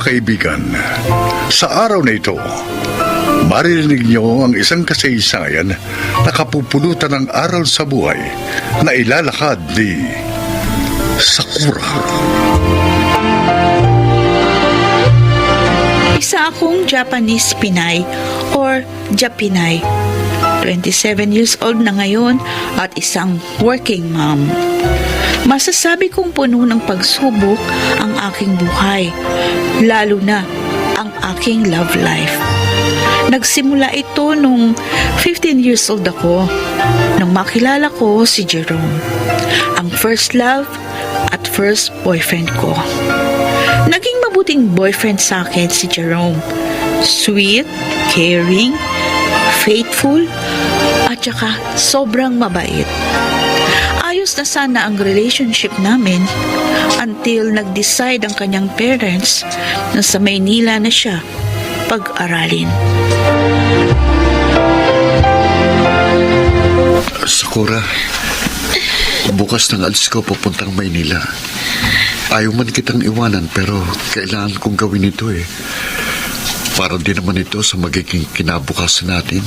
kaibigan, sa araw na ito, maririnig niyo ang isang kasaysayan na kapupulutan ng aral sa buhay na ilalakad ni Sakura. Isa akong Japanese Pinay or Japinay. 27 years old na ngayon at isang working mom. Masasabi kong puno ng pagsubok ang aking buhay, lalo na ang aking love life. Nagsimula ito nung 15 years old ako, nung makilala ko si Jerome, ang first love at first boyfriend ko. Naging mabuting boyfriend sa akin si Jerome. Sweet, caring, faithful, at saka sobrang mabait. Ayos na sana ang relationship namin until nag-decide ang kanyang parents na sa Maynila na siya pag-aralin. Sakura, bukas ng alis ko papuntang Maynila. Ayaw man kitang iwanan pero kailangan kong gawin ito eh. Para din naman ito sa magiging kinabukasan natin.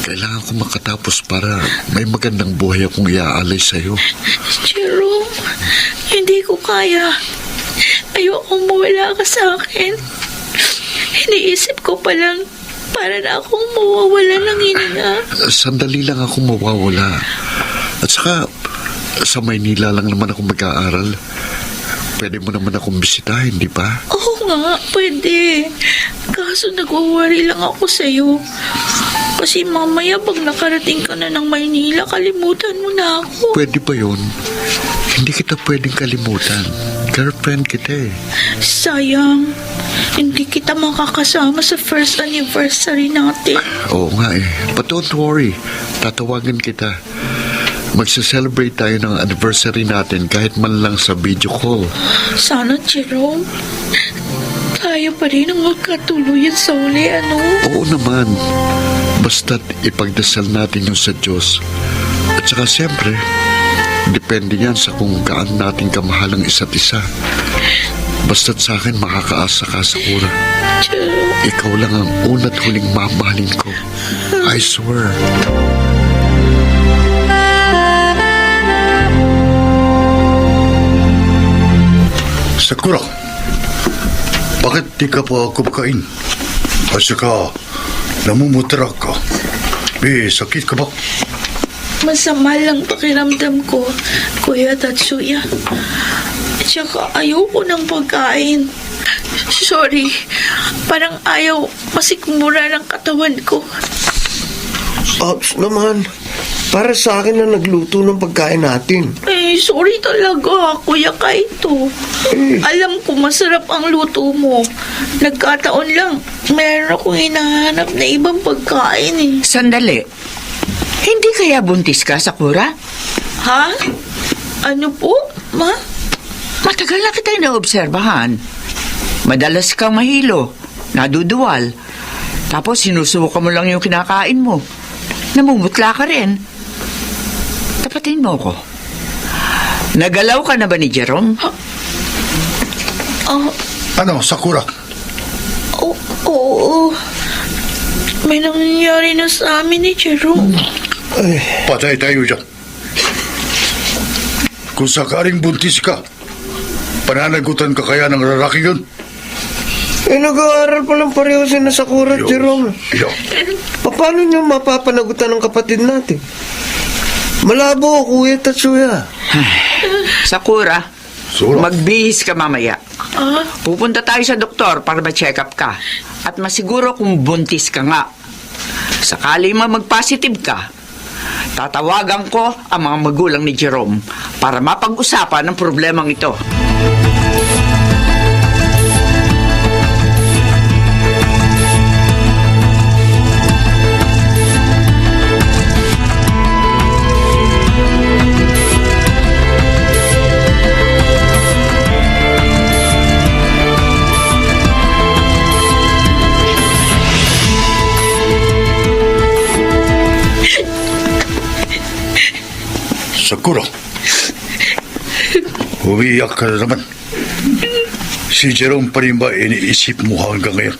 Kailangan kong makatapos para may magandang buhay akong iaalay sa'yo. Jerome, hindi ko kaya. Ayokong mawala ka sa akin. Iniisip ko palang para na akong mawawala ng hininga. Sandali lang akong mawawala. At saka, sa Maynila lang naman ako mag-aaral. Pwede mo naman akong bisitahin, di ba? Oo nga, pwede. Kaso nag-worry lang ako sa'yo. Kasi mamaya pag nakarating ka na ng Maynila, kalimutan mo na ako. Pwede ba yun? Hindi kita pwedeng kalimutan. Girlfriend kita eh. Sayang, hindi kita makakasama sa first anniversary natin. Oo nga eh. But don't worry. Tatawagan kita. Magsa-celebrate tayo ng anniversary natin kahit man lang sa video call. Sana, Jerome, tayo pa rin ang magkatuluyan sa uli, ano? Oo naman. Basta't ipagdasal natin yung sa Diyos. At saka siyempre, depende yan sa kung gaano natin kamahal ang isa't isa. Basta't sa akin makakaasa ka, Sakura. Jerome. Ikaw lang ang una't huling mamahalin ko. I swear. Sakura, bakit di ka pa kumakain? At saka, namumutira ka. Sakit ka ba? Masama lang pakiramdam ko, Kuya Tatsuya. Tsaka ayoko ng pagkain. Sorry, parang ayaw masikmura ng katawan ko. Ops naman, para sa akin na nagluto ng pagkain natin. Sorry talaga, Kuya Kaito. Alam ko masarap ang luto mo. Nagkataon lang, meron akong hinahanap na ibang pagkain eh. Sandali. Hindi kaya buntis ka, Sakura? Ha? Ano po, Ma? Matagal na kita inaobserbahan. Madalas kang mahilo, naduduwal. Tapos sinusubukan mo lang yung kinakain mo. Namumutla ka rin. Tapatin mo ko. Nagalaw ka na ba ni Jerome? Ano, Sakura? Oo. May nangyayari na sa amin ni Jerome. Patay tayo dyan. Kung sakaling buntis ka, pananagutan ka kaya ng lalaki yun? Nag-aaral pa lang pareho si Sakura at Jerome. Yo. Paano niyo mapapanagutan ng kapatid natin? Malabo, Kuya Tatsuya. Sakura, Sura. magbihis ka mamaya. Pupunta tayo sa doktor para ma-check up ka. At masiguro kung buntis ka nga. Sakali mag-positive ka, tatawagan ko ang mga magulang ni Jerome para mapag-usapan ang problemang ito. Sakura, umiiyak ka na naman. Si Jerome pa rin ba iniisip mo hanggang ngayon?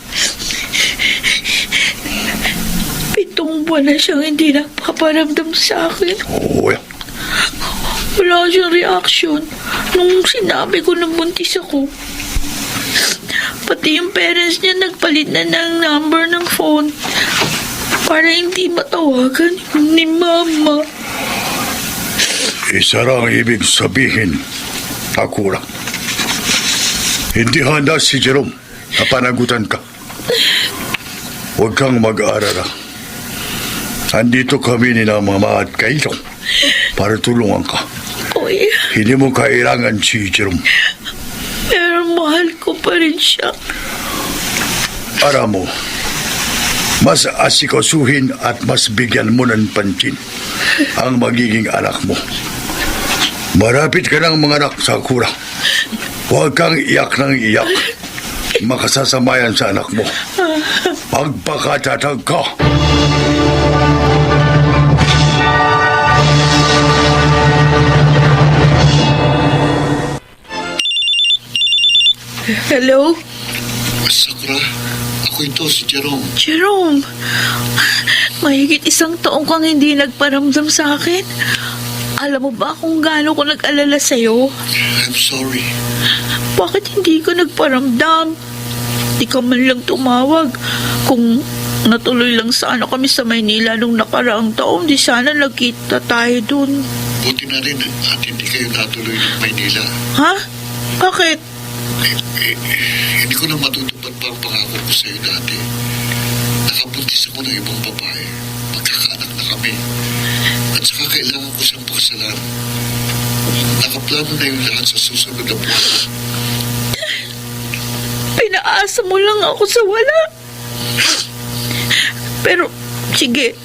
7 buwan na siyang hindi nagpaparamdam sa akin. Oo, yan. Wala siyang reaction nung sinabi ko na buntis ako. Pati yung parents niya nagpalit na ng number ng phone para hindi matawagan ni Mama. Isa lang ibig sabihin, Akura. Hindi handa si Jerome na panagutan ka. Huwag kang mag-aalala. Andito kami ni na Mama at Kaito para tulungan ka. Kuya, Hindi mo kailangan si Jerome. pero mahal ko pa rin siya. Alam mo, mas asikasuhin at mas bigyan mo ng pansin ang magiging anak mo. Marapit ka ng mga anak, Sakura. Huwag kang iyak ng iyak. Makasasamayan sa anak mo. Magpakatatag ka. Hello? Sakura, ako ito, si Jerome. Jerome, mahigit 1 taong kang hindi nagparamdam sa akin. Alam mo ba kung gaano ko nag-alala sa'yo? I'm sorry. Bakit hindi ka nagparamdam? Di ka man lang tumawag. Kung natuloy lang sana kami sa Maynila nung nakaraang taon, di sana nagkita tayo dun. Buti na rin at hindi kayo natuloy ng Maynila. Ha? Bakit? Hindi ko na matutupad pa ang pangako ko sa'yo dati. Nakabuntis ako ng ibang babae. Magkakaanak na kami. At saka kailangan ko siyang pakasalan. Nakaplano na yung lahat sa susunod na buwan. Pinaasa mo lang ako sa wala. Pero, sige.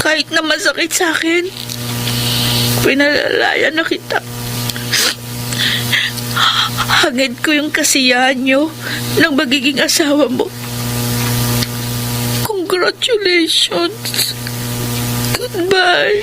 Kahit na masakit sa akin, pinalalayan na kita. Hangad ko yung kasiyahan nyo ng magiging asawa mo. Congratulations. Goodbye.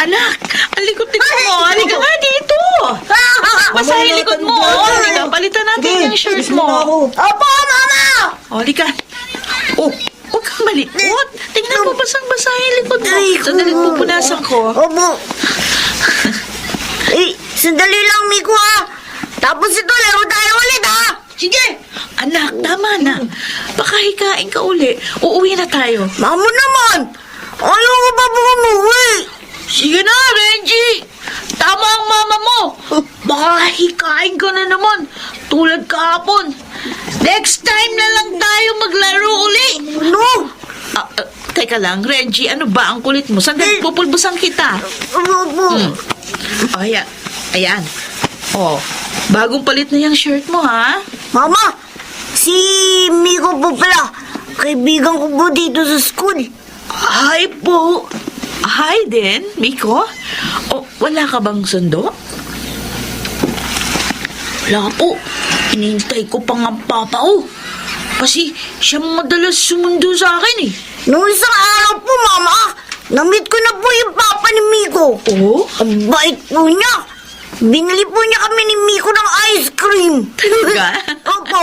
Anak, ang likod-likod mo. Halika nga dito. Basahin likod mo. Halika, palitan natin yung shirt mo. Opo, Mama! O, halika. Oh, huwag kang malikot. Tingnan mo, basang-basahin likod mo. Sandali, pupunasan ko. Opo. Sandali lang, Miko, ha? Tapos ito, laro tayo ulit, ha? Sige. Anak, tama na. Baka hikain ka uli. Uuwi na tayo. Mamo naman! Ayaw ko pa po umuwi! Sige na, Renji. Tama ang mama mo. Baka hikain ka na naman. Tulad kahapon. Next time na lang tayo maglaro uli. No! Teka lang, Renji, ano ba ang kulit mo? Sandali, pupulbusan kita. Opo. Oh, ayan. Ayan. Oh, bagong palit na yung shirt mo, ha? Mama, si Miko po pala. Kaibigan ko po dito sa school. Hi po. Hi din, Miko. Oh, wala ka bang sundo? Wala po. Inintay ko pa nga papa ko. Kasi siya madalas sumundo sa akin eh. Noong isang araw po, Mama, na-meet ko na po yung papa ni Miko. Oh? Ang bait po niya. Binili po niya kami ni Miko ng ice cream. Talaga? Opo.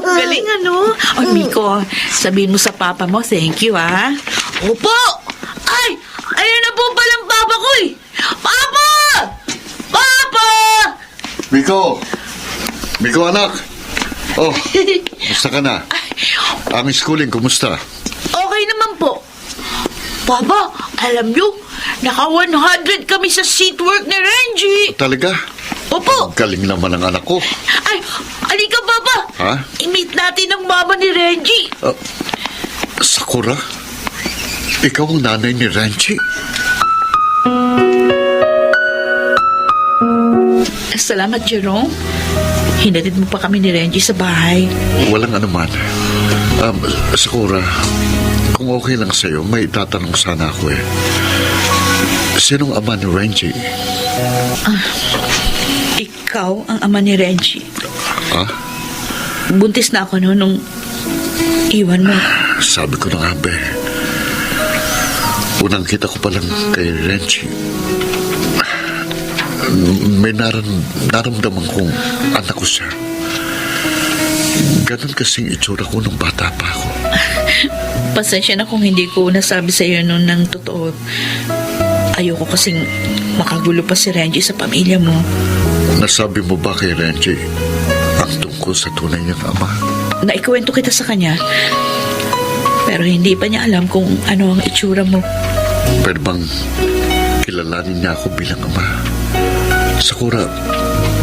Galing ano? Oh, Miko, sabihin mo sa papa mo, thank you, ha? Opo! Ay! Ayun na po palang papa ko eh! Papa! Papa! Miko! Miko, anak! Oh, kumusta ka na? Ang schooling, kumusta? Okay naman po. Papa, alam nyo, naka 100 kami sa seatwork ni Renji. Talaga? Opo! Galing naman ang anak ko. Ay, alika, Papa! Ha? I-meet natin ang mama ni Renji. Sakura? Ikaw ang nanay ni Renji? Salamat, Jerome. Hinatid mo pa kami ni Renji sa bahay. Walang anuman. Sakura, kung okay lang sa'yo, may tatanong sana ako eh. Sinong ama ni Renji? Ikaw ang ama ni Renji. Ha? Buntis na ako noon nung iwan mo. Sabi ko na nga, be. Unang kita ko palang kay Renji. May naramdaman kong anak ko siya. Ganon kasing itsura ko nung bata pa ako. Pasensya na kung hindi ko nasabi sa iyo noon ng totoo. Ayoko kasing makagulo pa si Renji sa pamilya mo. Nasabi mo ba kay Renji ang tungkol sa tunay niyang ama? Naikwento kita sa kanya. Pero hindi pa niya alam kung ano ang itsura mo. Pwede bang kilalanin niya ako bilang ama? Sakura,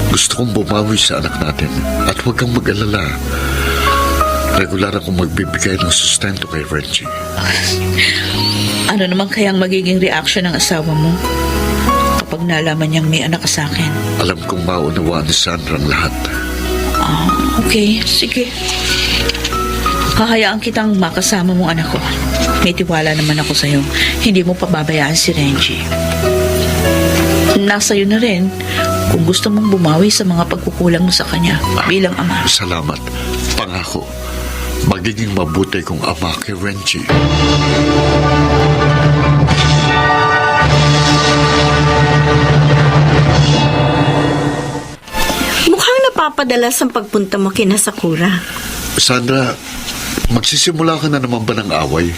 gusto kong bumawi sa anak natin at huwag kang mag-alala. Regular akong magbibigay ng sustento kay Renji. Ano naman kayang magiging reaction ng asawa mo kapag nalaman niyang may anak ka sa akin? Alam kong maunawaan ni Sandra ang lahat. Okay, sige. Hahayaan kitang makasama mong anak ko. May tiwala naman ako sa'yo. Hindi mo pababayaan si Renji. Nasa iyo na rin kung gusto mong bumawi sa mga pagkukulang mo sa kanya bilang ama. Salamat. Pangako, magiging mabuti kong ama kay Renji. Mukhang napapadalas ang pagpunta mo kina Sakura. Sandra, magsisimula ka na naman ba ng away?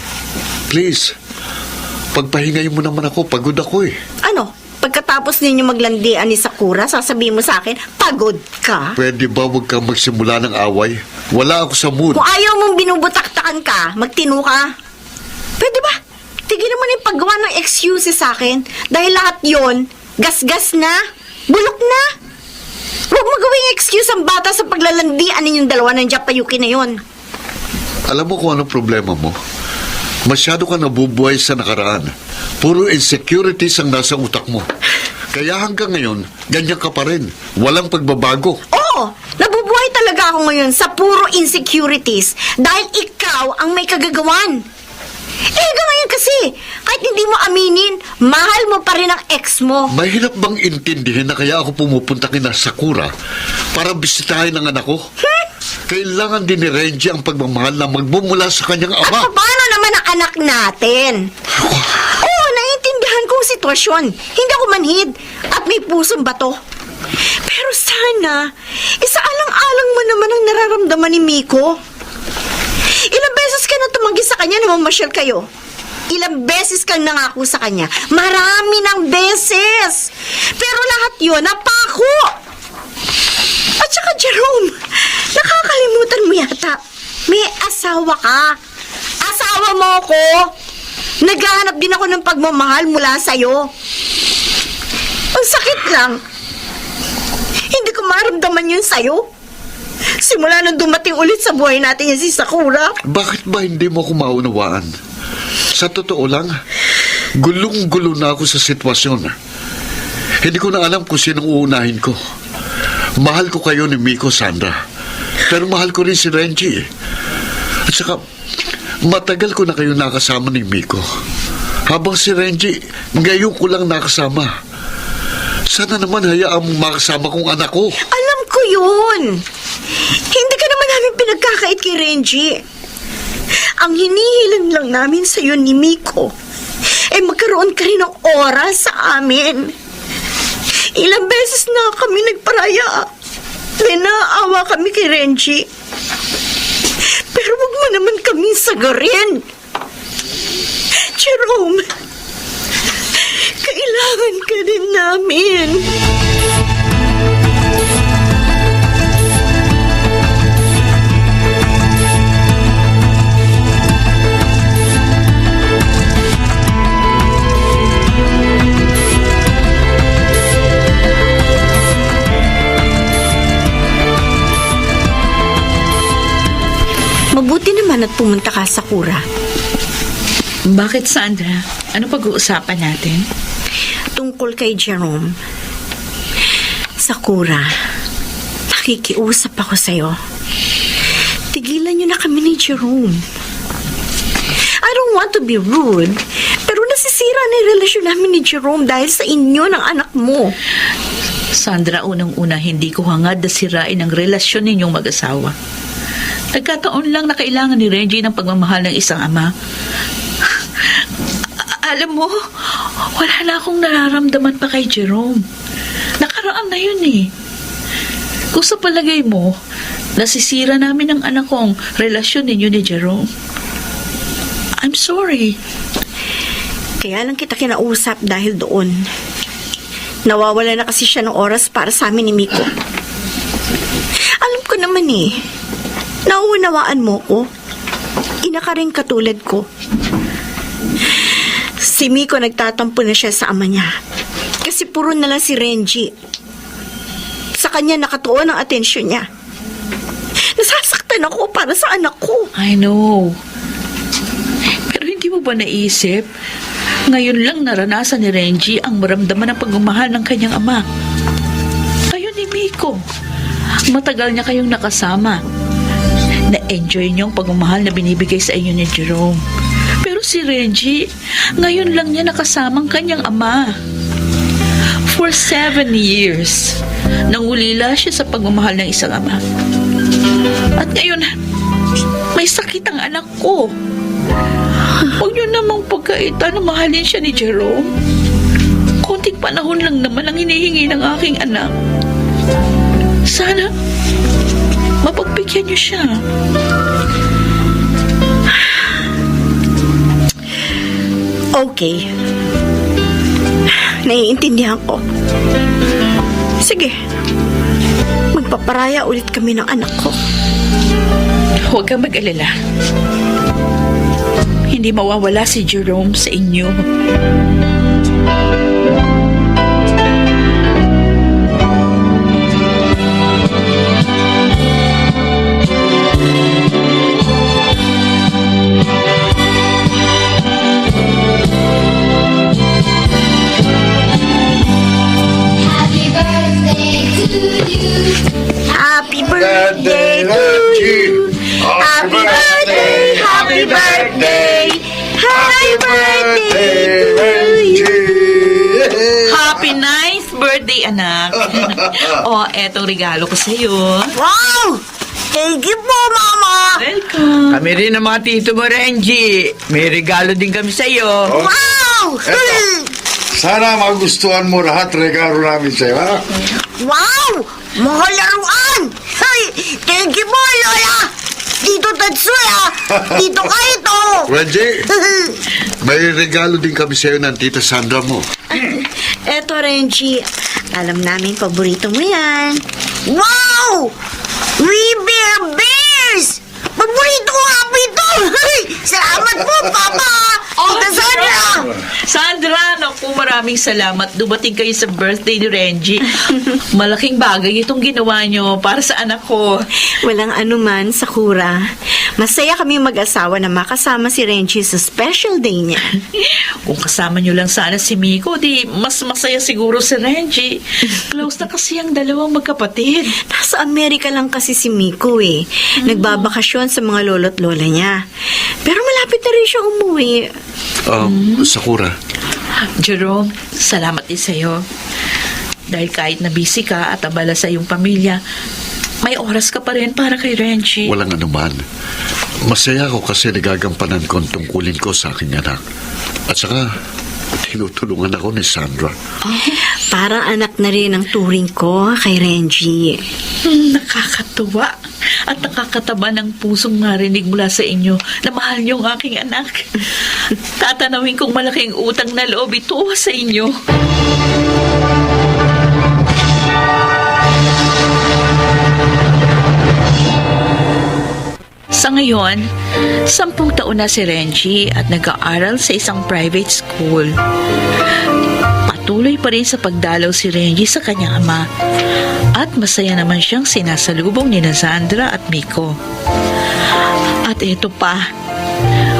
Please, pagpahingay mo naman ako. Pagod ako eh. Ano? Pagkatapos ninyo maglandian ni Sakura, sasabihin mo sa akin, pagod ka? Pwede ba huwag kang magsimula ng away? Wala ako sa mood. Kung ayaw mong binubutaktakan ka, magtino ka. Pwede ba? Tigil mo na yung paggawa ng excuses sa akin. Dahil lahat yon gasgas na, bulok na. Huwag mo gawing excuse ang bata sa paglalandian ninyong dalawa ng Japayuki na yon. Alam mo kung anong problema mo? Masyado ka nabubuhay sa nakaraan. Puro insecurities ang nasa utak mo. Kaya hanggang ngayon, ganyan ka pa rin. Walang pagbabago. Oo, nabubuhay talaga ako ngayon sa puro insecurities dahil ikaw ang may kagagawan. Hanggang ngayon kasi, kahit hindi mo aminin, mahal mo pa rin ang ex mo. Mahirap bang intindihin na kaya ako pumupunta kina Sakura para bisitahin ang anak ko? Kailangan din ni Renji ang pagmamahal na magbumula sa kanyang At ama. paano naman ang anak natin? Oo, naiintindihan ko ang sitwasyon. Hindi ako manhid at may pusong bato. Pero sana, isaalang-alang mo naman ang nararamdaman ni Miko. Ilang beses ka na tumanggi sa kanya na mamasyal kayo. Ilang beses kang nangako sa kanya. Marami ng beses. Pero lahat yun, napako. At saka, Jerome, nakakalimutan mo yata. May asawa ka. Asawa mo ako. Naghahanap din ako ng pagmamahal mula sa'yo. Ang sakit lang. Hindi ko maramdaman yun sa'yo. Simula nang dumating ulit sa buhay natin yan si Sakura. Bakit ba hindi mo ako maunawaan? Sa totoo lang, gulong-gulo na ako sa sitwasyon. Hindi ko na alam kung sinong uunahin ko. Mahal ko kayo ni Miko, Sandra. Pero mahal ko rin si Renji. At saka, matagal ko na kayo nakasama ni Miko. Habang si Renji, ngayon ko lang nakasama. Sana naman hayaan mong makasama kong anak ko. Alam ko yun. Hindi ka naman namin pinagkakait kay Renji. Ang hinihiling lang namin sa'yo ni Miko ay magkaroon ka rin ng oras sa amin. Ilang beses na kami nagparaya. May naaawa kami kay Renji. Pero wag mo naman kaming sagarin. Jerome, kailangan ka din namin. at pumunta ka sa Sakura. Bakit, Sandra? Ano pag-uusapan natin? Tungkol kay Jerome. Sakura, nakikiusap ako sa'yo. Tigilan niyo na kami ni Jerome. I don't want to be rude, pero nasisira na yung relasyon namin ni Jerome dahil sa inyo ng anak mo. Sandra, unang-una, hindi ko hangad na sirain ang relasyon ninyong mag-asawa. Nagkataon lang na kailangan ni Reggie ng pagmamahal ng isang ama. Alam mo, wala na akong nararamdaman pa kay Jerome. Nakaraan na yun eh. Kung sa palagay mo, nasisira namin ang anak kong relasyon ninyo ni Jerome, I'm sorry. Kaya lang kita kinausap dahil doon. Nawawala na kasi siya ng oras para sa amin ni Miko. Alam ko naman eh, nauunawaan mo ko. Ina ka rin katulad ko. Si Miko nagtatampo na siya sa ama niya. Kasi puro na lang si Renji. Sa kanya nakatuon ang atensyon niya. Nasasaktan ako para sa anak ko. I know. Pero hindi mo ba naisip, ngayon lang naranasan ni Renji ang maramdaman ng pagmamahal ng kanyang ama. Kayo ni Miko. Matagal niya kayong nakasama. Na-enjoy niyo ang pagmamahal na binibigay sa inyo ni Jerome. Pero si Renji, ngayon lang niya nakasama ang kanyang ama. For 7 years, nangulila siya sa pagmamahal ng isang ama. At ngayon, may sakit ang anak ko. Huwag niyo namang pagkaitan na mahalin siya ni Jerome. Konting panahon lang naman ang hinihingi ng aking anak. Sana, mapagbigyan niyo siya. Okay. Naiintindihan ko. Sige. Magpaparaya ulit kami ng anak ko. Huwag kang mag-alala. Hindi mawawala si Jerome sa inyo. Happy birthday to you. Happy birthday to you. Happy birthday, happy birthday, happy birthday to you. Happy nice birthday, anak. O, etong regalo ko sa'yo. Wow! Thank you po, Mama! Welcome. Kami rin ang mga tito mo, Renji. May regalo din kami sa'yo. Wow! Sana magustuhan mo lahat regalo namin sa'yo, ha? Wow! Mga laruan! Hey, thank you po, Lola! Tito Tatsuya! Tito Kaito! Reggie, may regalo din kami sa'yo ng tita Sandra mo. Eto, Renji. Alam namin paborito mo yan. Wow! We Bear Bears! Paborito ko nga po ito! Hey, salamat po, Papa! Tita Sandra! Sandra, naku, maraming salamat. Dumating kayo sa birthday ni Renji. Malaking bagay itong ginawa nyo para sa anak ko. Walang anuman, Sakura. Masaya kami mag-asawa na makasama si Renji sa special day niya. Kung kasama nyo lang sana si Miko, di mas masaya siguro si Renji. Close na kasi ang dalawang magkapatid. Nasa Amerika lang kasi si Miko eh. Nagbabakasyon sa mga lolo't lola niya. Pero malapit na rin siya umuwi. Sakura, Jerome, salamat din sa'yo. Dahil kahit na busy ka at abala sa iyong pamilya, may oras ka pa rin para kay Renji. walang anuman. Masaya ako kasi nagagampanan ko ang tungkulin ko sa aking anak. At saka, tinutulungan ako ni Sandra. Parang anak na rin ang turing ko kay Renji. Nakakatuwa at nakakataba ng pusong marinig mula sa inyo na mahal niyo ang aking anak. Tatanawin kong malaking utang na loob ito sa inyo. Sa ngayon, 10 taon na si Renji at nag-aaral sa isang private school. Patuloy pa rin sa pagdalaw si Renji sa kanyang ama at masaya naman siyang sinasalubong ni Sandra at Miko. At ito pa,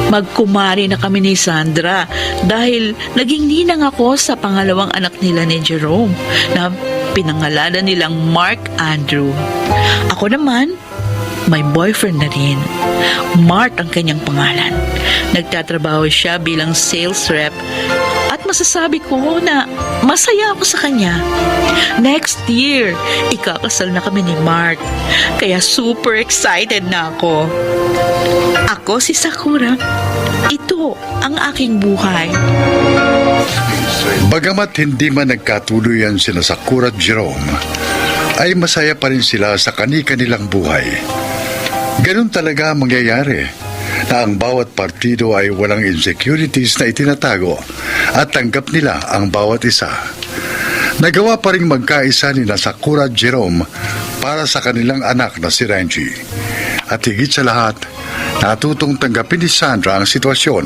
magkumari na kami ni Sandra dahil naging ninang ako sa pangalawang anak nila ni Jerome na pinangalanan nilang Mark Andrew. Ako naman, may boyfriend na rin. Mart ang kanyang pangalan. Nagtatrabaho siya bilang sales rep at masasabi ko na masaya ako sa kanya. Next year, ikakasal na kami ni Mart. Kaya super excited na ako. Ako si Sakura. Ito ang aking buhay. Bagamat hindi man nagkatuluyan sina Sakura at Jerome, ay masaya pa rin sila sa kani-kanilang buhay. Ganun talaga ang mangyayari na ang bawat partido ay walang insecurities na itinatago at tanggap nila ang bawat isa. Nagawa pa rin magkaisa ni Sakura at Jerome para sa kanilang anak na si Renji. At higit sa lahat, natutong tanggapin ni Sandra ang sitwasyon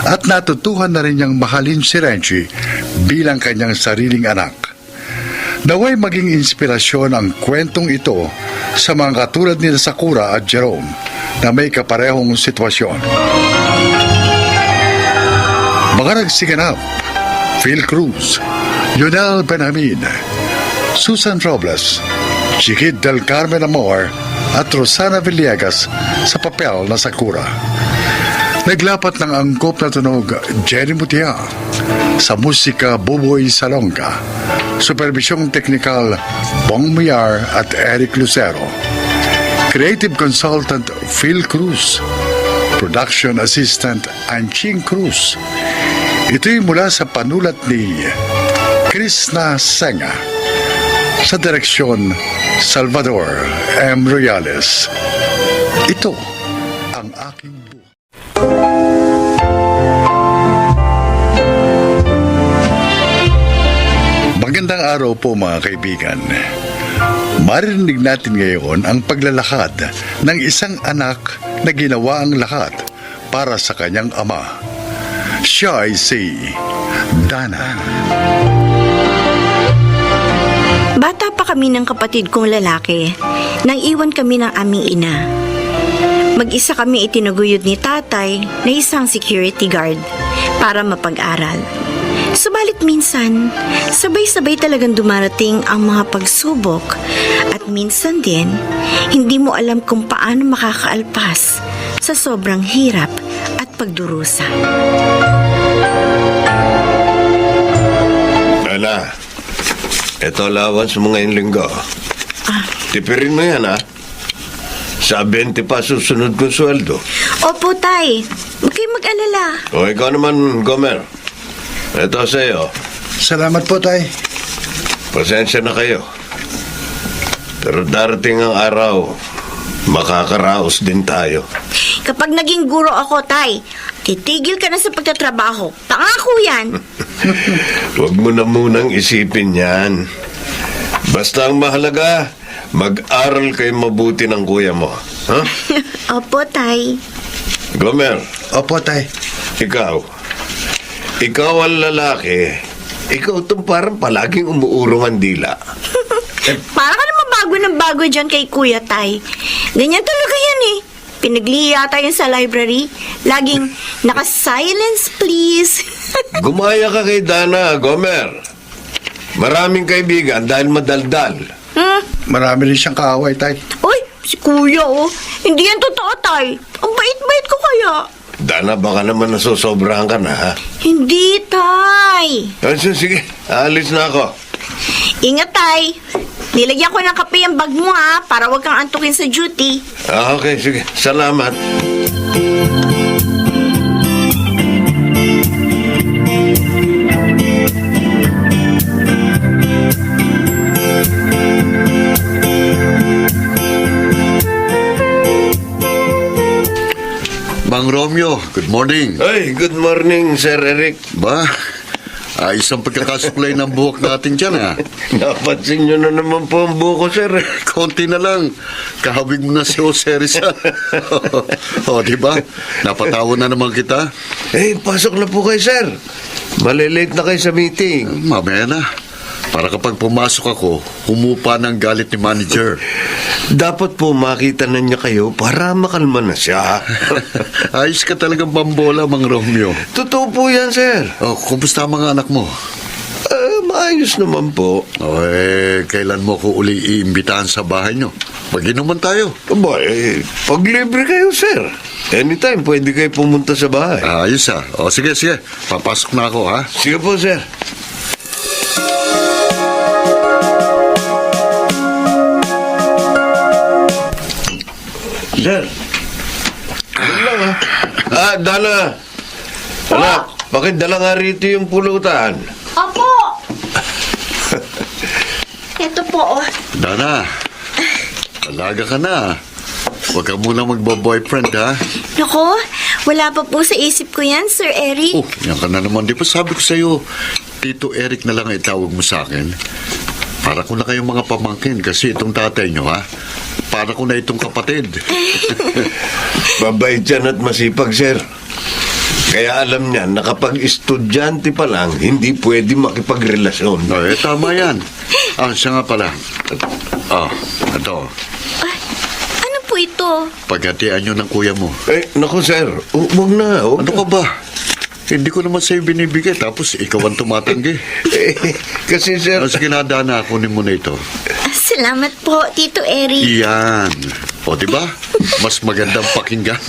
at natutuhan na rin niyang mahalin si Renji bilang kanyang sariling anak. Naway maging inspirasyon ang kwentong ito sa mga katulad ni Sakura at Jerome na may kaparehong sitwasyon. Mga nagsiganap, Phil Cruz, Lionel Benjamin, Susan Robles, Chiquit del Carmen Amor at Rosana Villegas sa papel na Sakura. Naglapat ng angkop na tunog Jenny Mutia, sa musika Buboy Salonga, supervisyong teknikal Bong Muyar at Eric Lucero, creative consultant Phil Cruz, production assistant Anching Cruz. Ito'y mula sa panulat ni Krishna Senga, sa direksyon Salvador M. Royales. Ito ang aking buhay. Magandang araw po mga kaibigan. Maririnig natin ngayon ang paglalakad ng isang anak na ginawa ang lahat para sa kanyang ama. Siya ay si Dana. Bata pa kami ng kapatid kong lalaki nang iwan kami ng aming ina. Mag-isa kami itinaguyod ni tatay na isang security guard para mapag-aral. Subalit minsan, sabay-sabay talagang dumarating ang mga pagsubok at minsan din, hindi mo alam kung paano makakaalpas sa sobrang hirap at pagdurusa. Ana, ito allowance mo ngayong linggo. Tipirin mo yan, ha? Sa 20 pa susunod kong sweldo. Opo, tay. Huwag kayong mag-alala. O ikaw naman, Gomer. Ito sa'yo. Salamat po, tay. Pasensya na kayo. Pero darating ang araw, makakaraos din tayo. Kapag naging guro ako, tay, titigil ka na sa pagtatrabaho. Pangako yan. Huwag mo na munang isipin yan. Basta ang mahalaga, mag-aral kayo mabuti ng kuya mo. Ha? Opo, tay. Gomer, Opo, tay. ikaw ang lalaki. Ikaw itong parang palaging umuurong ang dila. Para ka naman bago ng bago dyan kay Kuya Tay. Ganyan talaga yan eh. Pinagliya tayo sa library. Laging naka-silence please. Gumaya ka kay Dana, Gomer. Maraming kaibigan dahil madaldal. Marami rin siyang kaaway, tay. Uy, si Kuya oh. Hindi yan totoo, Tay. Ang bait-bait ko kaya. Dana, baka naman nasosobrahan ka na, ha? Hindi, Tay. Sige, alis na ako. Ingat, Tay. Nilagyan ko ng kape ang bag mo ha, para wag kang antukin sa duty. Okay, sige. Salamat. Mang Romeo, good morning. Ay, good morning, Sir Eric. Ba, ayos ang pagkakasuklay ng buhok natin dyan, ha? Napansin nyo na naman po ang buko, sir. Konti na lang. Kahawig mo na si Jose Rizal. O, di ba? Napatawa na naman kita. Pasok na po kayo, sir. Malilate na kayo sa meeting. Mamaya na. Para kapag pumasok ako, humupa ng galit ni manager. Dapat po makita na niya kayo para makalma na siya. Ayos ka talagang bambola, Mang Romeo. Totoo po yan, sir. Oh, kumusta ang mga anak mo? Maayos naman po. Kailan mo ko uli iimbitahan sa bahay nyo? Mag-inuman tayo. Aba, pag libre kayo, sir. Anytime, pwede kayo pumunta sa bahay. Ayos ah. O sige, sige. Papasok na ako ha. Sige po, sir. Sir. Dala nga. Dala. Anak, bakit dala nga rito yung pulutan? Opo! Ito po, oh. Dana, alaga ka na. Huwag ka muna magbo-boyfriend ha. Nako, wala pa po sa isip ko yan, Sir Eric. Oh, yan ka na naman. Di ba sabi ko sa'yo, Tito Eric na lang ang itawag mo sa akin? Para ko na kayong mga pamangkin kasi itong tatay nyo ha. Para ko na itong kapatid. Babait yan at masipag, sir. Kaya alam niya na kapag estudyante pa lang, hindi pwede makipagrelasyon. Tama yan. Siya nga pala. Ito. Ano po ito? Paghatian nyo ng kuya mo. Naku, sir. Huwag na. Ano ka ba? Hindi ko naman sa'yo binibigay tapos ikaw ang tumatanggi. Kasi, sir... Sige na, Dana, kunin mo na ito. Salamat po, Tito Eric. Yan. O, diba? Mas magandang pakinggan.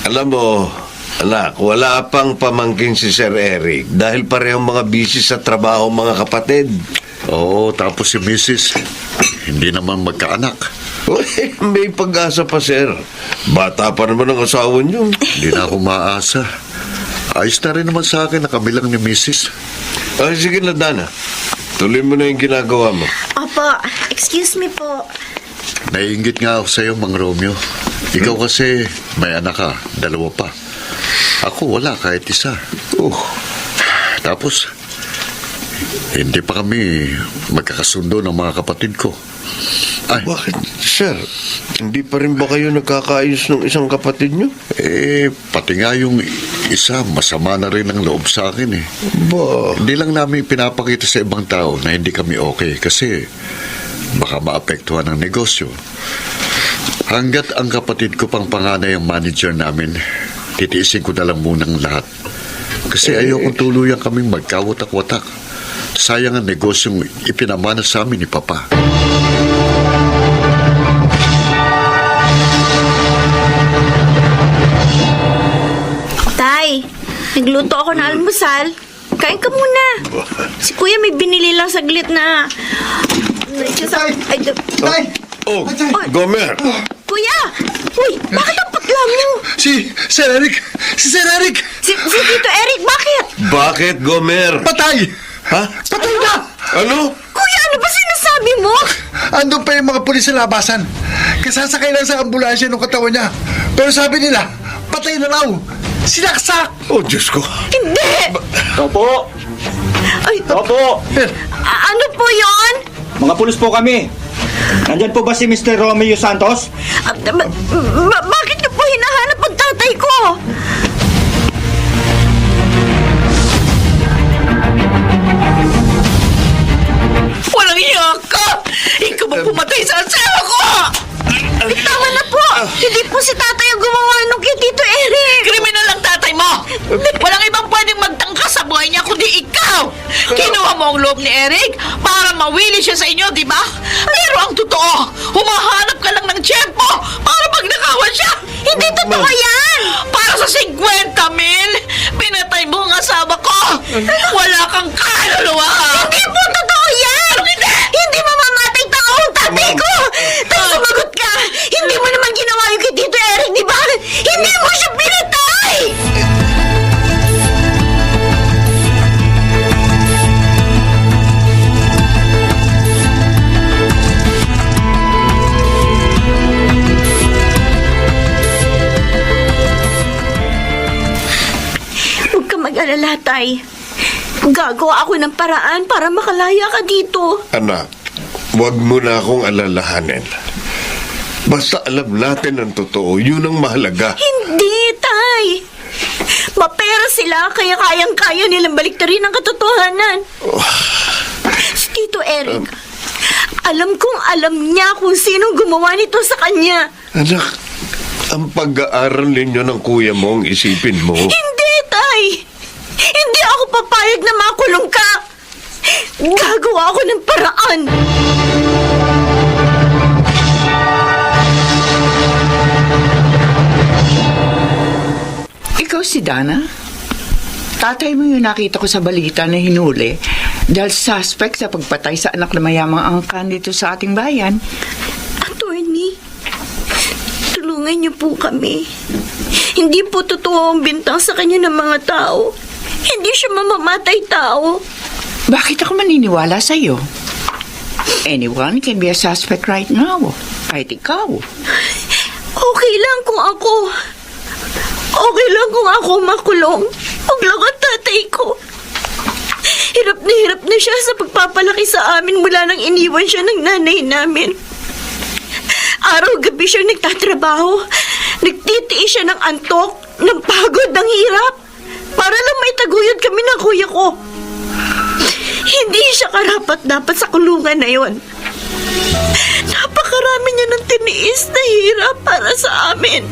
Alam mo, anak, wala pang pamangkin si Sir Eric dahil parehong mga busy sa trabaho mga kapatid. Oo, tapos si Mrs. Hindi naman magkaanak. May pag-asa pa, sir. Bata pa naman ang asawa niyo. Hindi na ako maasa. Ayos na rin naman sa akin na kami lang ni Mrs. Sige na, Dana. Tuloy mo na yung ginagawa mo. Opo, excuse me po. Naiinggit nga ako sa'yo, Mang Romeo. Ikaw kasi may anak ka, 2 pa. Ako wala, kahit isa. Tapos, hindi pa kami magkakasundo ng mga kapatid ko. Ay, Bakit, sir? Hindi pa rin ba kayo nagkakaayos ng isang kapatid niyo? pati nga yung isa, masama na rin ang loob sa akin eh. Ba? Hindi lang namin pinapakita sa ibang tao na hindi kami okay kasi baka maapektuhan ang negosyo. Hanggat ang kapatid ko pang panganay ang manager namin, titiisin ko na lang munang lahat. Kasi ayokong tuluyan kaming magkawatak-watak. Sayang ang negosyong ipinamana sa amin ni Papa. Tay, nagluto ako ng almusal. Kain ka muna. Si Kuya may binili lang saglit na... Tay! Oh, Gomer! Kuya! Uy, bakit ang putla mo? Si Sir Eric! Si Sir Eric! Si Tito Eric, bakit? Bakit, Gomer? Patay! Ha? Patay na! Ano? Kuya, ano ba sinasabi mo? Andun pa yung mga pulis sa labasan. Kasasakay lang sa ambulansya ng katawan niya. Pero sabi nila, patay na raw. Sinaksak! Oh, Diyos ko. Hindi! Opo! Ay, Opo! ano po yon? Mga pulis po kami. Nandyan po ba si Mr. Romeo Santos? Bakit niyo po hinahanap ang tatay ko? Walang iya ka! Ikaw ba pumatay sa asawa ko? Tama na po! Hindi po si tatay ang gumawa nung kay Tito Eric! Kriminal ang tatay mo! Walang ibang pwedeng magtangka sa buhay niya kundi ikaw! Kinuha mo ang loob ni Eric para mawili siya sa inyo, di ba? Pero ang totoo, humahanap ka lang ng tiyempo para magnakawan siya! Hindi totoo yan! Para sa 50,000, pinatay mo ang asawa ko! Wala kang kaluluwa! Hindi po totoo yan! Hindi! Hindi mamamatay tao ang tatay ko! Tay, sumagot ka! Hindi mo naman ginawa yung kay Tito Eric, di ba? Hindi mo siya pinatay! Huwag ka mag-alala, Tay. Gagawa ako ng paraan para makalaya ka dito. Anak, huwag mo na akong alalahanin. Basta alam natin ang totoo, yun ang mahalaga. Hindi, Tay. Mapera sila, kaya kayang-kaya nilang baliktarin ang katotohanan. Eric. Alam kong alam niya kung sinong gumawa nito sa kanya. Anak, ang pag-aaral ninyo ng kuya mo ang isipin mo. Hindi, Tay! Hindi ako papayag na makulong ka! Gagawa ako ng paraan! Ikaw si Dana? Tatay mo yung nakita ko sa balita na hinuli dahil suspect sa pagpatay sa anak na mayamang angkan dito sa ating bayan. Attorney, tulungan niyo po kami. Hindi po totoo ang bintang sa kanya ng mga tao. Hindi siya mamamatay tao. Bakit ako maniniwala sa'yo? Anyone can be a suspect right now. Kahit ikaw. Okay lang kung ako makulong. Huwag lang ang tatay ko. Hirap na siya sa pagpapalaki sa amin mula nang iniwan siya ng nanay namin. Araw-gabi siya nagtatrabaho. Nagtitiis siya ng antok, ng pagod, ng hirap. Para lang may taguyod kami ng kuya ko. Hindi siya karapat-dapat sa kulungan na yon. Napakarami niya ng tiniis na hirap para sa amin.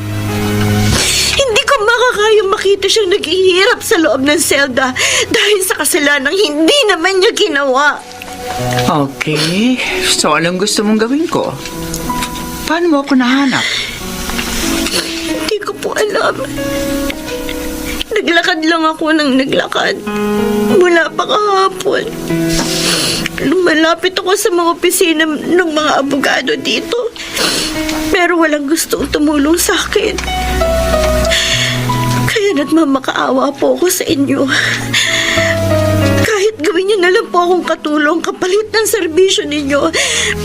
Hindi ko makakayang makita siyang naghihirap sa loob ng selda dahil sa kasalanang hindi naman niya ginawa. Okay. So, anong gusto mong gawin ko? Paano mo ako nahanap? Hindi ko po alam. Naglakad lang ako ng naglakad. Mula pa kahapon. Lumalapit ako sa mga opisina ng mga abogado dito. Pero walang gustong tumulong sa akin. Kaya nagmamakaawa po ako sa inyo. Kahit gawin niyo na lang po akong katulong kapalit ng serbisyo ninyo,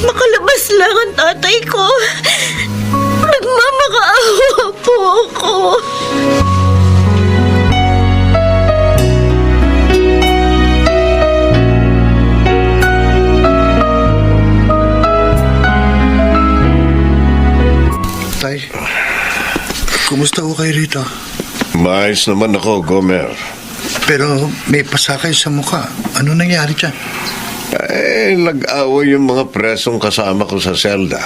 makalabas lang ang tatay ko. Nagmamakaawa po ako. Tay, kumusta ko kayo rito? Maayos naman ako, Gomer. Pero may pasakay sa mukha. Ano nangyari dyan? Nag-away yung mga presong kasama ko sa selda.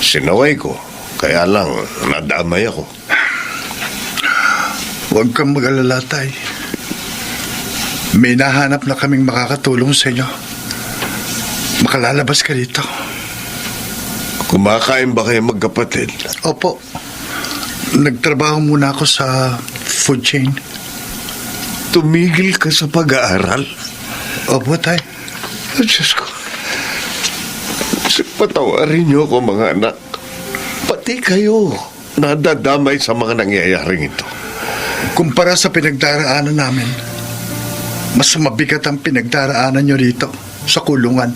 Sinaway ko, kaya lang nadamay ako. Huwag kang mag-alala, Tay. May nahanap na kaming makakatulong sa inyo. Makalalabas ka dito. Kumakain ba kayo magkapatid? Opo. Nagtrabaho muna ako sa food chain. Tumigil ka sa pag-aaral? Opo, Tay. Diyos ko. Patawarin niyo ko, mga anak. Pati kayo nadadamay sa mga nangyayaring ito. Kumpara sa pinagdaraanan namin, mas mabigat ang pinagdaraanan nyo rito sa kulungan.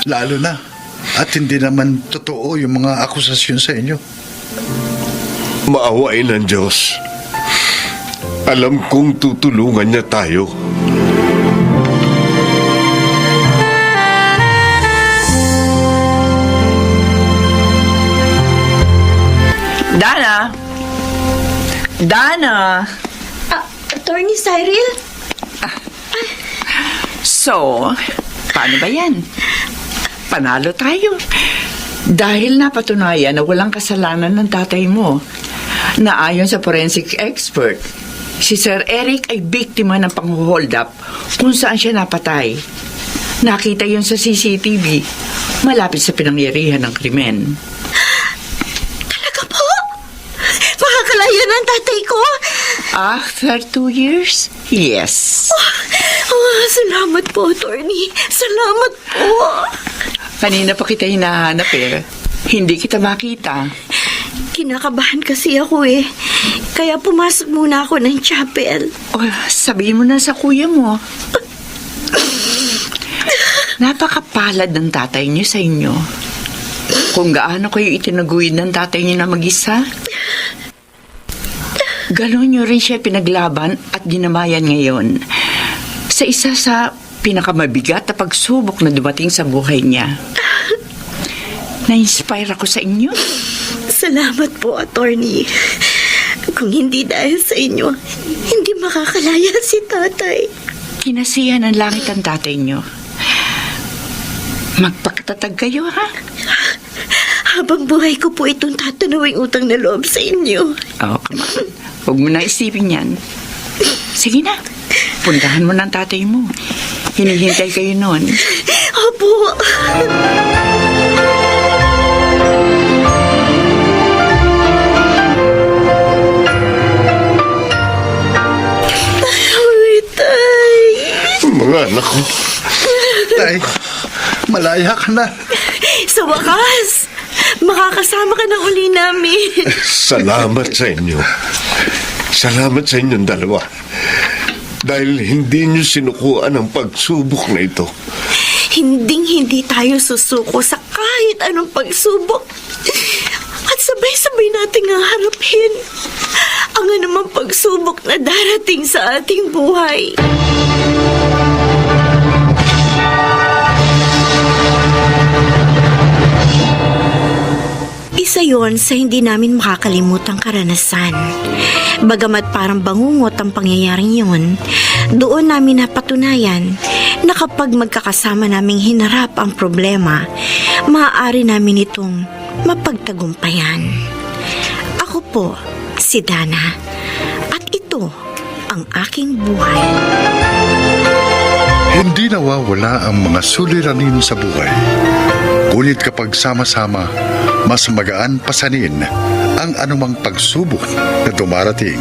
Lalo na, at hindi naman totoo yung mga akusasyon sa inyo. Maawain ng Diyos. Alam kong tutulungan niya tayo. Dana! Dana! Attorney Cyril? So, paano ba yan? Panalo tayo. Dahil napatunayan na walang kasalanan ng tatay mo, na ayon sa forensic expert, si Sir Eric ay biktima ng pang-hold up kung saan siya napatay. Nakita yun sa CCTV, malapit sa pinangyarihan ng krimen. Talaga po? Makakalaya ng tatay ko? After 2 years? Yes. Salamat po, attorney. Salamat po. Kanina pa kita hinahanap eh. Hindi kita makita. Kinakabahan kasi ako eh. Kaya pumasok muna ako ng chapel. Oh, sabihin mo na sa kuya mo. Napakapalad ng tatay niyo sa inyo. Kung gaano kayo itinaguid ng tatay niyo na mag-isa. Ganon niyo rin siya pinaglaban at ginamayan ngayon. Sa isa sa pinakamabigat na pagsubok na dumating sa buhay niya. Na-inspire ako sa inyo. Salamat po, attorney. Kung hindi dahil sa inyo, hindi makakalaya si tatay. Kinasihan ng langit ang tatay niyo. Magpakatatag kayo, ha? Habang buhay ko po itong tatanawing utang na loob sa inyo. Oh, come on. Huwag mo na isipin yan. Sige na. Puntahan mo ng tatay mo. Hinihintay kayo noon. Opo. Ay, tay. Mga anak ko, Tay, malaya ka na. Sa wakas, makakasama ka na uli namin. salamat sa inyo. Salamat sa inyong dalawa. Dahil hindi nyo sinukuan ang pagsubok na ito. Hinding-hindi tayo susuko sa kahit anong pagsubok. At sabay-sabay nating ang harapin ang anumang pagsubok na darating sa ating buhay. Isa yon sa hindi namin makakalimutang karanasan. Bagamat parang bangungot ang pangyayaring yun, doon namin napatunayan na kapag magkakasama naming hinarap ang problema, maaari namin itong mapagtagumpayan. Ako po, si Dana, at ito ang aking buhay. Hindi nawawala ang mga suliranin sa buhay. Ngunit kapag sama-sama, mas magaan pasanin ang anumang pagsubok na dumarating.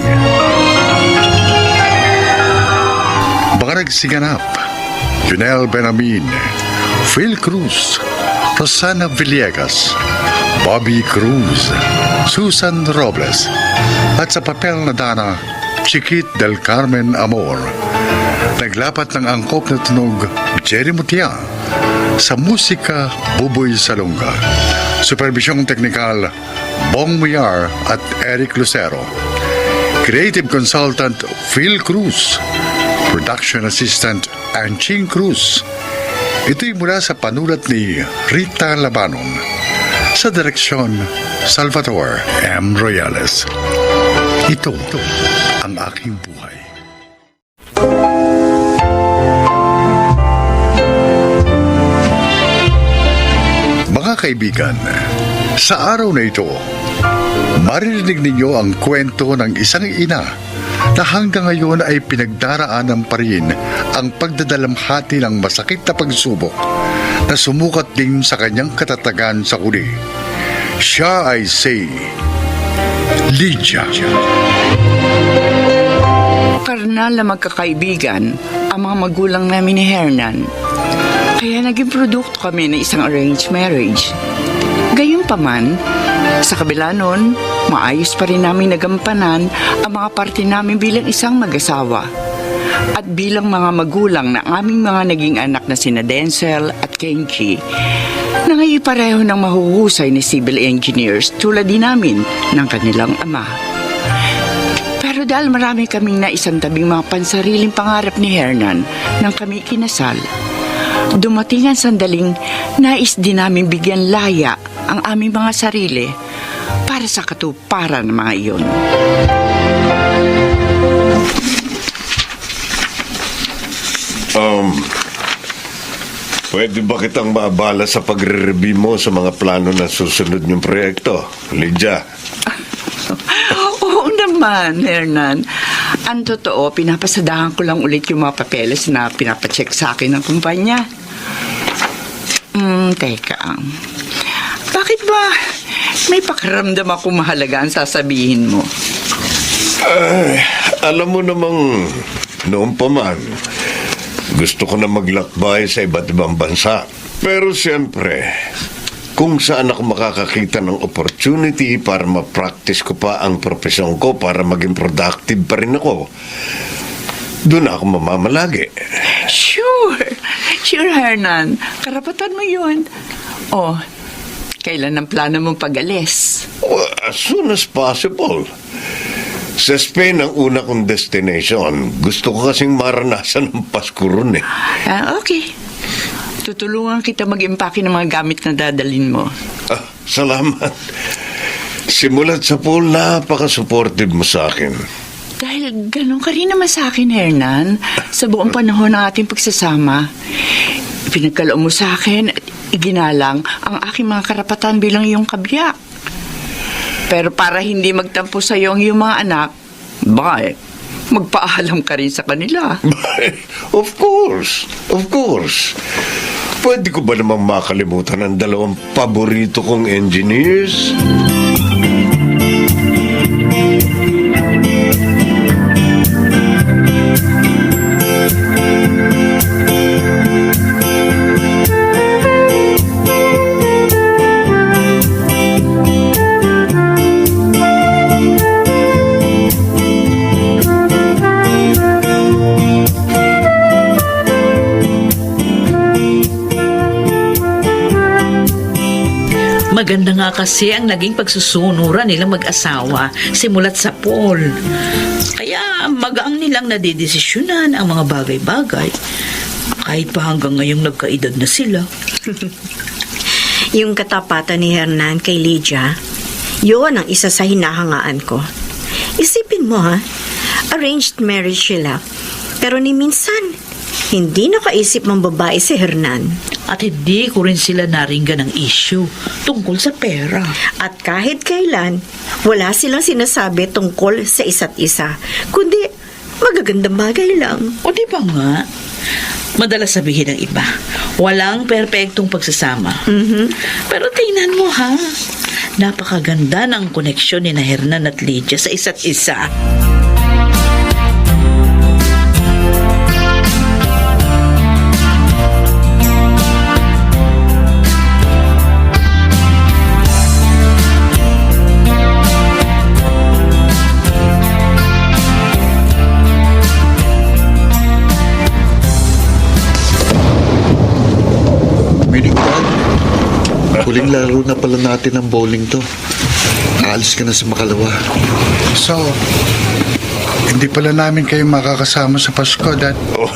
Mga nagsiganap, Junel Benamin, Phil Cruz, Rosana Villegas, Bobby Cruz, Susan Robles, at sa papel na Dana, Chiquit del Carmen Amor. Naglapat ng angkop na tunog Jerry Mutia, sa musika Buboy Salonga. Supervisyong teknikal Bong Muyar at Eric Lucero. Creative Consultant Phil Cruz. Production Assistant Anching Cruz. Ito'y mula sa panulat ni Rita Labanon. Sa direksyon Salvatore M. Royales. Ito ang aking buhay. Mga kaibigan, sa araw na ito, maririnig ninyo ang kwento ng isang ina na hanggang ngayon ay pinagdaraanan pa rin ang pagdadalamhati ng masakit na pagsubok na sumukat din sa kanyang katatagan sa huli. Siya ay si Lydia. Karnal na magkakaibigan ang mga magulang namin ni Hernan. Kaya naging produkto kami ng isang arranged marriage. Gayunpaman, sa kabila nun, maayos pa rin namin nagampanan ang mga parte namin bilang isang mag-asawa. At bilang mga magulang ng aming mga naging anak na sina Denzel at Kenji, na ngayon pareho ng mahuhusay na civil engineers tulad din namin ng kanilang ama. Pero dahil marami kaming naisang tabing mga pansariling pangarap ni Hernan nang kami kinasal, dumating ang sandaling nais din namin bigyan laya ang aming mga sarili para sa katuparan ng mga iyon. Pwede ba kitang maabala sa pagre-review mo sa mga plano ng susunod niyong proyekto, Lydia? Oo naman, Hernan. Ang totoo, pinapasadahan ko lang ulit yung mga papeles na pinapacheck sa akin ng kumpanya. Teka. Bakit ba may pakiramdam ako mahalaga ang sasabihin mo? Alam mo namang noon pa man, gusto ko na maglakbay sa iba't ibang bansa. Pero siyempre, kung saan ako makakakita ng opportunity para ma-practice ko pa ang profesyon ko para maging productive pa rin ako, doon ako mamamalagi. Sure, Hernan. Karapatan mo yun. Oh, kailan ang plano mong pag-alis? As soon as possible. Sa Spain ang una kong destination. Gusto ko kasing maranasan ang Pasko ron eh. Okay. Tutulungan kita mag-impake ng mga gamit na dadalhin mo. Salamat. Simulat sa pool, napaka-supportive mo sa akin. Dahil ganun ka rin naman sa akin, Hernan. Sa buong panahon ng ating pagsasama, pinagkaloob mo sa akin at iginalang ang aking mga karapatan bilang iyong kabiyak. Pero para hindi magtampo sa iyo ang iyong mga anak, magpaalam ka rin sa kanila. Of course. Pwede ko ba namang makalimutan ang 2 paborito kong engineers? Maganda nga kasi ang naging pagsusunuran nilang mag-asawa simulat sa Paul. Kaya magaang nilang nadidesisyonan ang mga bagay-bagay. Kahit pa hanggang ngayong nagkaedad na sila. Yung katapatan ni Hernan kay Lydia, yun ang isa sa hinahangaan ko. Isipin mo ha, arranged marriage sila. Pero ni minsan, hindi nakaisip ng babae si Hernan. At hindi ko rin sila naringgan ng issue tungkol sa pera. At kahit kailan, wala silang sinasabi tungkol sa isa't isa. Kundi, magagandang bagay lang. O di ba nga? Madalas sabihin ng iba, walang perpektong pagsasama. Pero tingnan mo ha, napakaganda ng koneksyon ni na Hernan at Lydia sa isa't isa. Huling laro na pala natin ang bowling to. Aalis ka na sa Makalawa. So, hindi pala namin kayo makakasama sa Pasko, Dad. Oh,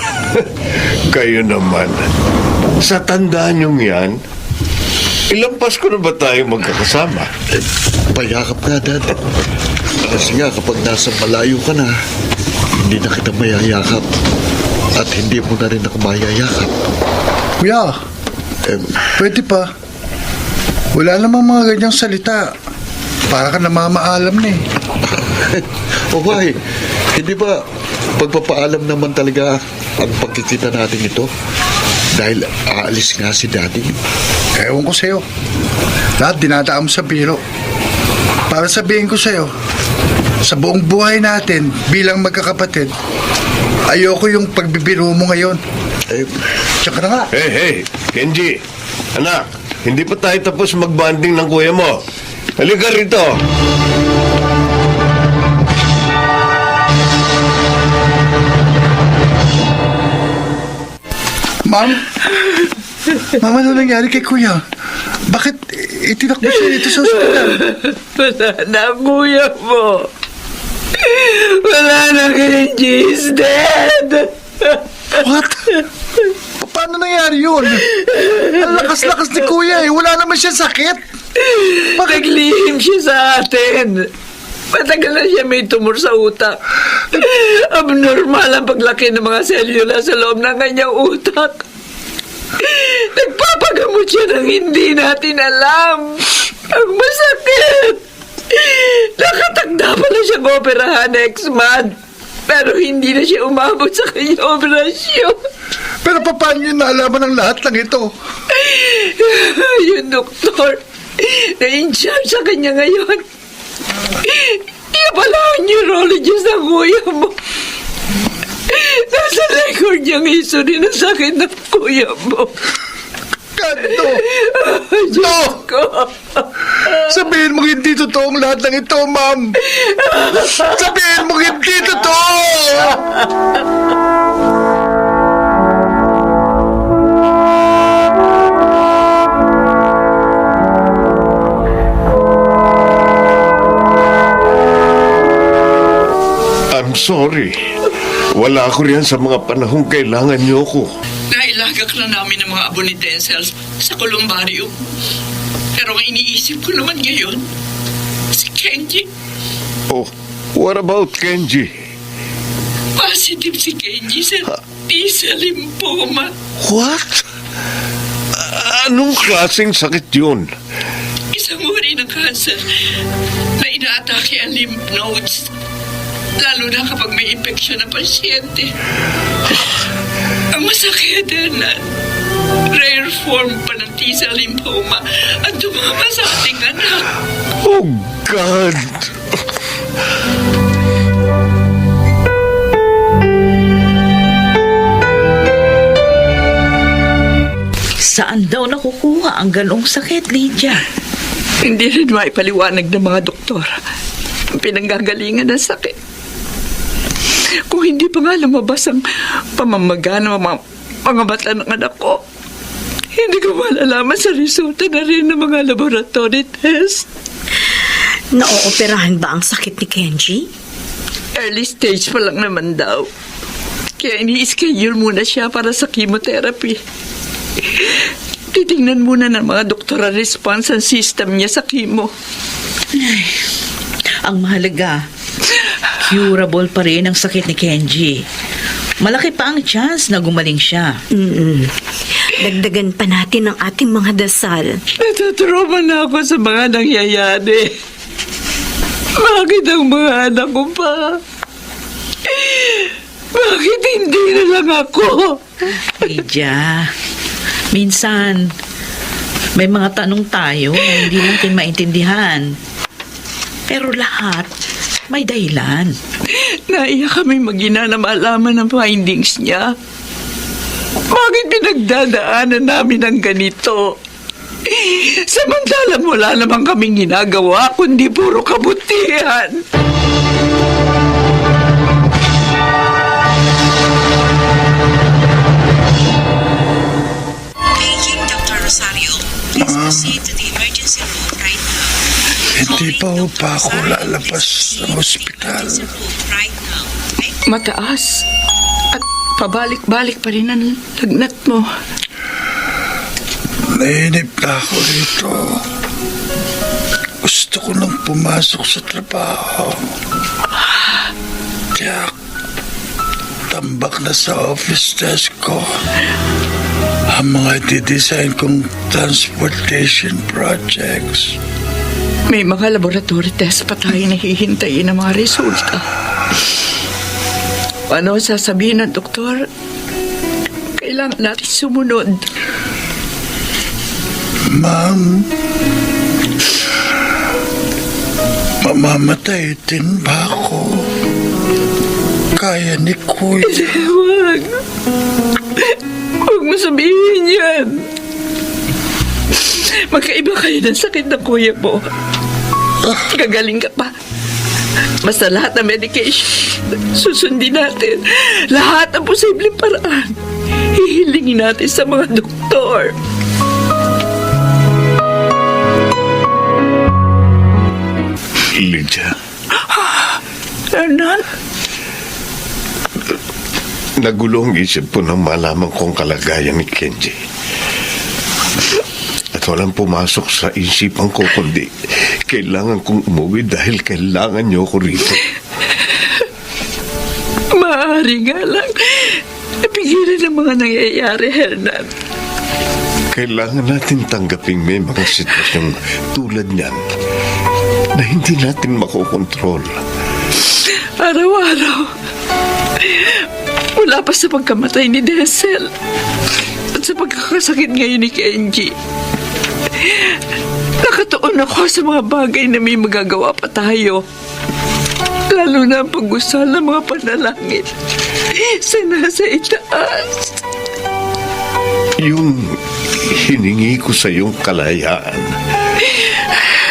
kayo naman. Sa tandaan niyong yan, ilang Pasko na ba tayo magkakasama? Payakap ka, Dad. Kasi nga, kapag nasa malayo ka na, hindi na kita mayayakap. At hindi mo na rin ako mayayakap. Kuya, pwede pa. Wala namang mga ganyang salita. Para ka namamaalam na eh. O why? Hindi ba pagpapaalam naman talaga ang pagkikita natin ito? Dahil aalis nga si Daddy. Ewan ko sa'yo. Lahat dinadaan mo sa biro. Para sabihin ko sa'yo, sa buong buhay natin bilang magkakapatid, ayoko yung pagbibiro mo ngayon. Tsaka na nga. Hey, Kenji. Anak, hindi pa tayo tapos mag-bonding ng kuya mo. Halika rito. Ma'am? Ma'am, ano nangyari kay kuya? Bakit itinakbo siya dito sa ospital? Wala na, kuya mo. Wala na, Kenji is dead. What? Paano nangyari yun? Ang lakas-lakas ni kuya eh. Wala naman siya sakit. Naglihim siya sa atin. Matagal na siya may tumor sa utak. Abnormal ang paglaki ng mga selula sa loob ng kanyang utak. Nagpapagamot siya ng hindi natin alam. Ang masakit. Nakatakda pala siyang operahan next month. Pero hindi na siya umabot sa kanyang operasyon. Pero paano niyo naalaman ang lahat ng ito? Yung doktor na in charge sa kanya ngayon. Iya pala ang neurologist ng kuya mo. Nasa record niyang history ng sakit ng kuya mo. Kanto! Diyos ko! Sabihin mo hindi totoong lahat ng ito, ma'am! Sabihin mo hindi totoo! I'm sorry. Wala ako riyan sa mga panahong kailangan niyo ko. Nailagak na namin ang mga abonitensels sa kolumbarium. Pero ang iniisip ko naman ngayon, si Kenji. Oh, what about Kenji? Positive si Kenji sa T-cell lymphoma. What? Anong klaseng sakit yun? Isang uri ng cancer na inaatake ang lymph nodes. Lalo na kapag may infeksyon na pasyente. Ang masakit, Hernan. Rare form pa ng T-cell lymphoma at tumama sa ating anak. Oh, God! Saan daw nakukuha ang ganong sakit, Lydia? Hindi rin maipaliwanag ng mga doktor ang pinanggagalingan ng sakit. Kung hindi pa nga lumabas ang pamamaga ng mga mata ng anak ko, hindi ko malalaman sa resulta na rin ng mga laboratory test. Naooperahan ba ang sakit ni Kenji? Early stage pa lang naman daw. Kaya ini-schedule muna siya para sa chemotherapy. Titingnan muna ng mga doktor ang response ang system niya sa chemo. Ang mahalaga, curable pa rin ang sakit ni Kenji. Malaki pa ang chance na gumaling siya. Dagdagan pa natin ang ating mga dasal. Natutrauma na ako sa mga nangyayari. Bakit ang mga anak ko pa? Bakit hindi na lang ako? Lydia, minsan, may mga tanong tayo na hindi natin maintindihan. Pero lahat, may dahilan. Naiyak kami mag-ina na malaman ang findings niya. Bakit pinagdadaanan namin ang ganito? Samantalang wala naman kaming ginagawa, kundi puro kabutihan. Paging Dr. Rosario, please proceed to the emergency room right now. Hindi pa ho pa ako lalabas ng ospital. Right now. Okay? Mataas. At pabalik-balik pa rin ang lagnat mo. Nainip na ako rito. Gusto ko nang pumasok sa trabaho. Kaya tambak na sa office desk ko ang mga didesign kong transportation projects. May mga laboratory test pa tayo nahihintayin ng mga resulta. Ano sasabihin ng doktor? Kailangan natin sumunod. Ma'am, mamamatay din ba ako? Kaya ni Kuya. Huwag. Huwag mo sabihin yan. Magkaiba kayo ng sakit ng kuya mo. Gagaling ka pa. Basta lahat ng medication, susundin natin. Lahat ng posibleng paraan. Hihilingin natin sa mga doktor. Lydia, Hernan? nagulong isip po nang malaman kong kalagayan ni Kenji. At walang pumasok sa isipan ko kundi kailangan kong umuwi dahil kailangan niyo ko rito. Maaari nga lang. Napigilan ang mga nangyayari, Hernan. Kailangan natin tanggaping may mga sitwasyong tulad niyan na hindi natin makokontrol. Araw-araw. Mula pa sa pagkamatay ni Desel at sa pagkakasakit ngayon ni Kenji, nakatuon ako sa mga bagay na may magagawa pa tayo. Lalo na ang pag-usal ng mga panalangin sa nasa itaas. Yung hiningi ko sa iyong kalayaan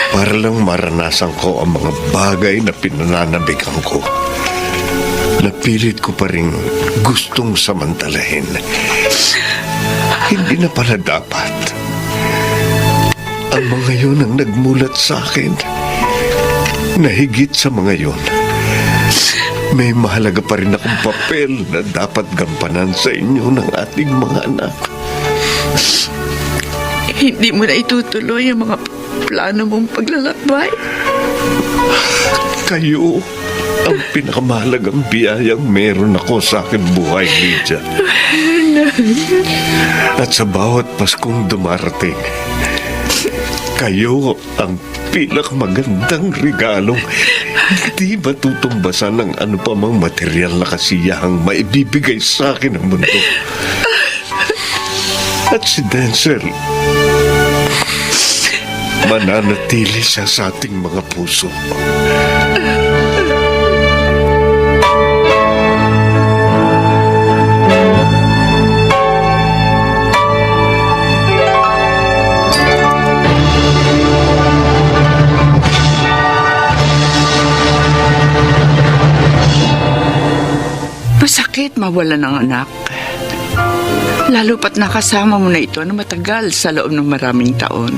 para lang maranasan ko ang mga bagay na pinananabikan ko. Napilit ko pa rin gustong samantalahin. Hindi na pala dapat. Ang mga yun ang nagmulat sa akin. Nahigit sa mga yun, may mahalaga pa rin akong papel na dapat gampanan sa inyo ng ating mga anak. Hindi mo na itutuloy ang mga plano mong paglalakbay. Kayo ang pinakamahalagang biyayang meron ako sa aking buhay, Lydia. At sa bawat Paskong dumarating, kayo ang pinakamagandang regalong hindi matutumbasan ng ano pa mang material na kasiyahang maibibigay sa akin ng mundo. At si Denzel, mananatili siya sa ating mga puso. Masakit mawala ng anak. Lalo pat nakasama mo na ito na matagal sa loob ng maraming taon.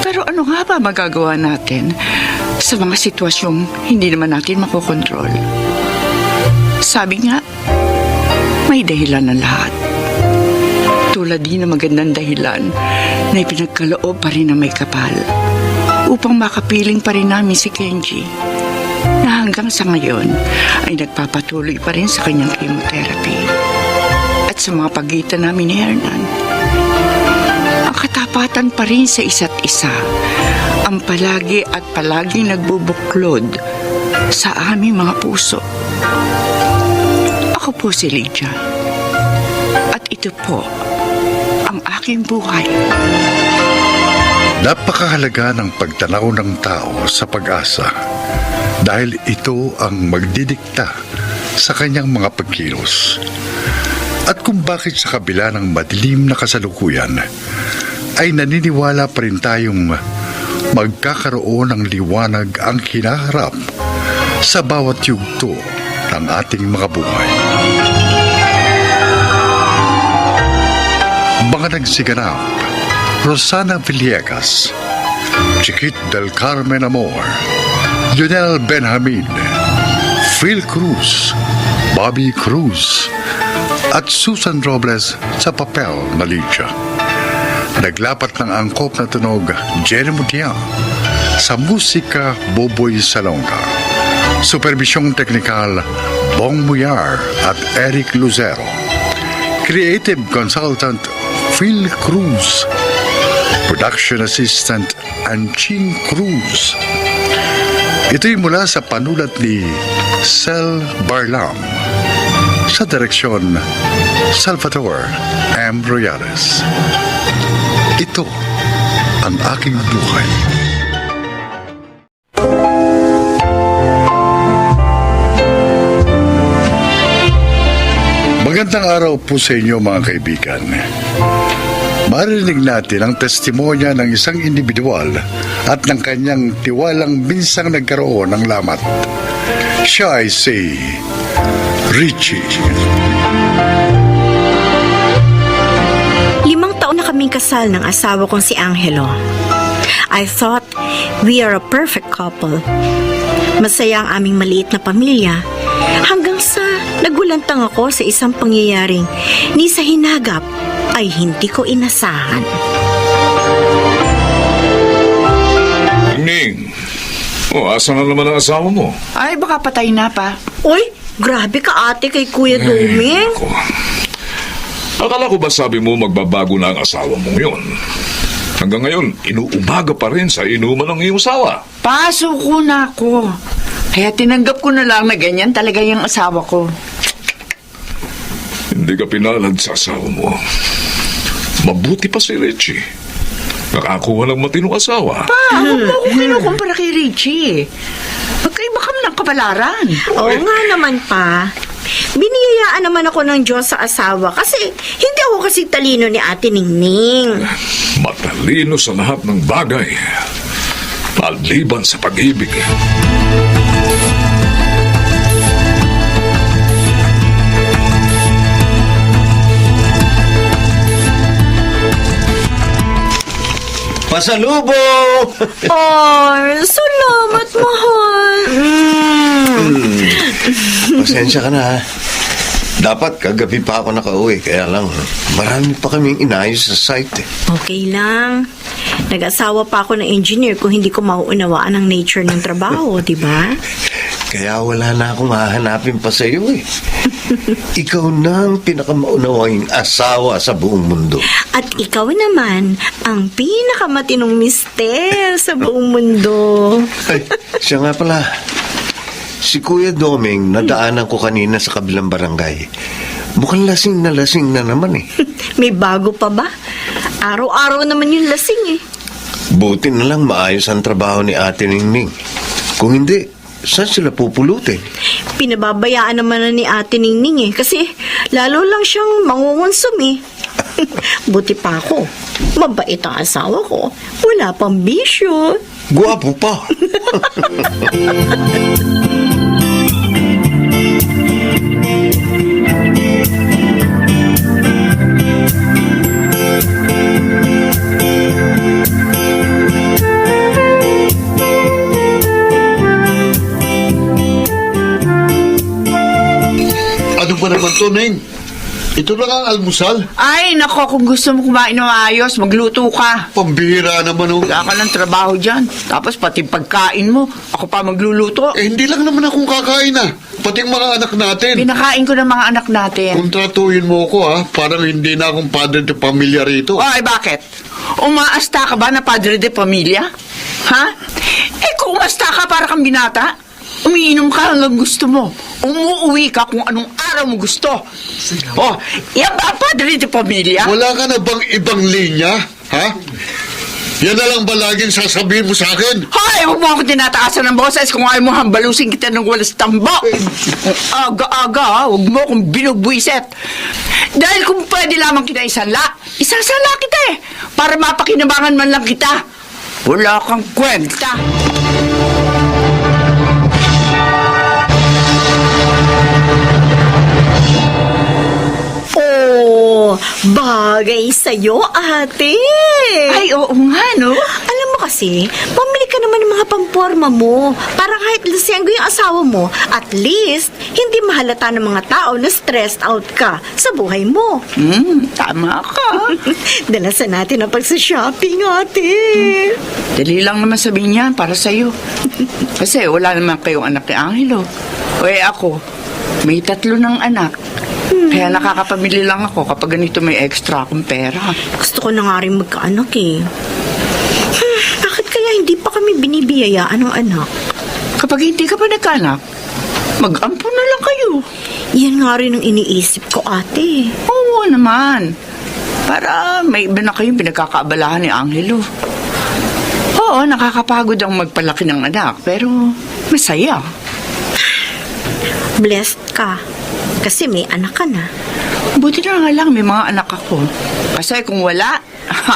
Pero ano nga ba magagawa natin sa mga sitwasyong hindi naman natin makokontrol? Sabi nga, may dahilan ng lahat. Tulad din ng magandang dahilan na ipinagkaloob pa rin ng may kapal upang makapiling pa rin namin si Kenji, na hanggang sa ngayon ay nagpapatuloy pa rin sa kanyang chemotherapy. At sa mga pagitan namin ni Hernan, ang katapatan pa rin sa isa't isa ang palagi at palaging nagbubuklod sa aming mga puso. Ako po si Lydia. At ito po ang aking buhay. Napakahalaga ng pagtanaw ng tao sa pag-asa dahil ito ang magdidikta sa kanyang mga pagkilos. At kung bakit sa kabila ng madilim na kasalukuyan ay naniniwala pa rin tayong magkakaroon ng liwanag ang hinaharap sa bawat yugto ng ating mga buhay. Mga nagsiganap: Rosana Villegas, Chiquit del Carmen Amor, Lionel Benjamin, Phil Cruz, Bobby Cruz, at Susan Robles sa papel na Lydia. Naglapat ng angkop na tunog Jenny Mutiang, sa musika Boboy Salonga. Supervisyong teknikal Bong Muyar at Eric Lucero. Creative consultant Phil Cruz. Production assistant Anching Cruz. Ito'y mula sa panulat ni Sel Barlam. Sa direksyon Salvador M. Royales. Ito ang aking buhay. Magandang araw po sa inyo mga kaibigan. Marinig natin ang testimonya ng isang individual at ng kanyang tiwalang minsang nagkaroon ng lamat. Siya ay si Richie. 5 taon na kaming kasal ng asawa kong si Angelo. I thought we are a perfect couple. Masaya ang aming maliit na pamilya hanggang sa nagulantang ako sa isang pangyayaring ni sa hinagap ay hindi ko inasahan. Ning, asan na naman ang asawa mo? Ay, baka patay na pa. Uy, grabe ka ate kay Kuya Doming. Ako. Akala ko ba sabi mo magbabago na ang asawa mo yun? Hanggang ngayon, inuumaga pa rin sa inuman ng iyong asawa. Pasuko na ako. Kaya tinanggap ko na lang na ganyan talaga yung asawa ko. Hindi ka pinalad sa asawa mo. Mabuti pa si Richie. Nakakuha ng matinong asawa. Pa, huwag mo ako kinukumpara kay Richie. Magkaiba kami ng kapalaran. Oo nga naman pa. Biniyayaan naman ako ng Diyos sa asawa kasi hindi ako kasi talino ni Ate Ningning. Matalino sa lahat ng bagay. Maliban sa pag-ibig. Pasalubong! Ay, salamat, mahal. Pasensya ka na, ha? Dapat kagabi pa ako nakauwi, kaya lang marami pa kaming inayos sa site. Okay lang. Nag-asawa pa ako ng engineer kung hindi ko mauunawaan ang nature ng trabaho, di ba? Kaya wala na akong hahanapin pa sa iyo, eh. Ikaw na ang pinakamaunawang asawa sa buong mundo. At ikaw naman, ang pinakamatinong mister sa buong mundo. Ay, siya nga pala. Si Kuya Doming, nadaanan ko kanina sa kabilang barangay. Mukhang lasing na naman eh. May bago pa ba? Araw-araw naman yung lasing eh. Buti na lang maayos ang trabaho ni Ate Ningning. Kung hindi, saan sila pupulutin? Pinababayaan naman na ni Ate Ningning eh. Kasi lalo lang siyang mangungonsum eh. Buti pa ako. Mabait ang asawa ko. Wala pang bisyo. Guwapo pa. Ano ba naman to, Neng? Ito lang ang almusal. Ay, nako, kung gusto mo kumain ng ayos, magluto ka. Pambihira naman, oh. Wala ka ng trabaho dyan. Tapos pati pagkain mo, ako pa magluluto. Eh, hindi lang naman akong kakain, ah. Pati ang mga anak natin. Pinakain ko ng mga anak natin. Kontratuhin mo ko, ha? Parang hindi na akong padre de pamilya rito. Ay, bakit? Umaasta ka ba na padre de pamilya? Ha? Eh, kung umasta ka para kang binata, umiinom ka hanggang gusto mo. Umuuwi ka kung anong araw mo gusto. Oh, yan ba ang padre de pamilya? Wala ka na bang ibang linya, ha? Yan na lang ba laging sasabihin mo sa akin? Hoy, huwag mo ako tinataasan ng boses kung ayaw mo hambalusin kita ng walas tambak. Aga-aga, ha? Huwag mo akong binubwiset. Dahil kung pwede lamang kita isala kita eh. Para mapakinabangan man lang kita. Wala kang kwenta. Oh, bagay sa'yo, ate. Ay, oo nga, no? Alam mo kasi, pamili ka naman ng mga pamporma mo para kahit lasenggo yung asawa mo, at least, hindi mahalata ng mga tao na stressed out ka sa buhay mo. Tama ka. Dalasan natin ang pagsa-shopping, ate. Dali lang naman sabihin yan para sa'yo. Kasi wala naman kayong anak ni Angelo. O ako, may 3 ng anak. Kaya nakakapamili lang ako kapag ganito may extra akong pera. Gusto ko na nga rin magkaanak eh. Bakit kaya hindi pa kami binibiyayaan ng anak? Kapag hindi ka pa nagkaanak, mag-ampun na lang kayo. Yan nga rin ang iniisip ko, ate. Oo naman. Para may iba na kayong pinagkakaabalahan ni Angelo. Oo, nakakapagod ang magpalaki ng anak, pero masaya. Blessed ka. Kasi may anak ka na. Buti na nga lang may mga anak ako. Kasi kung wala,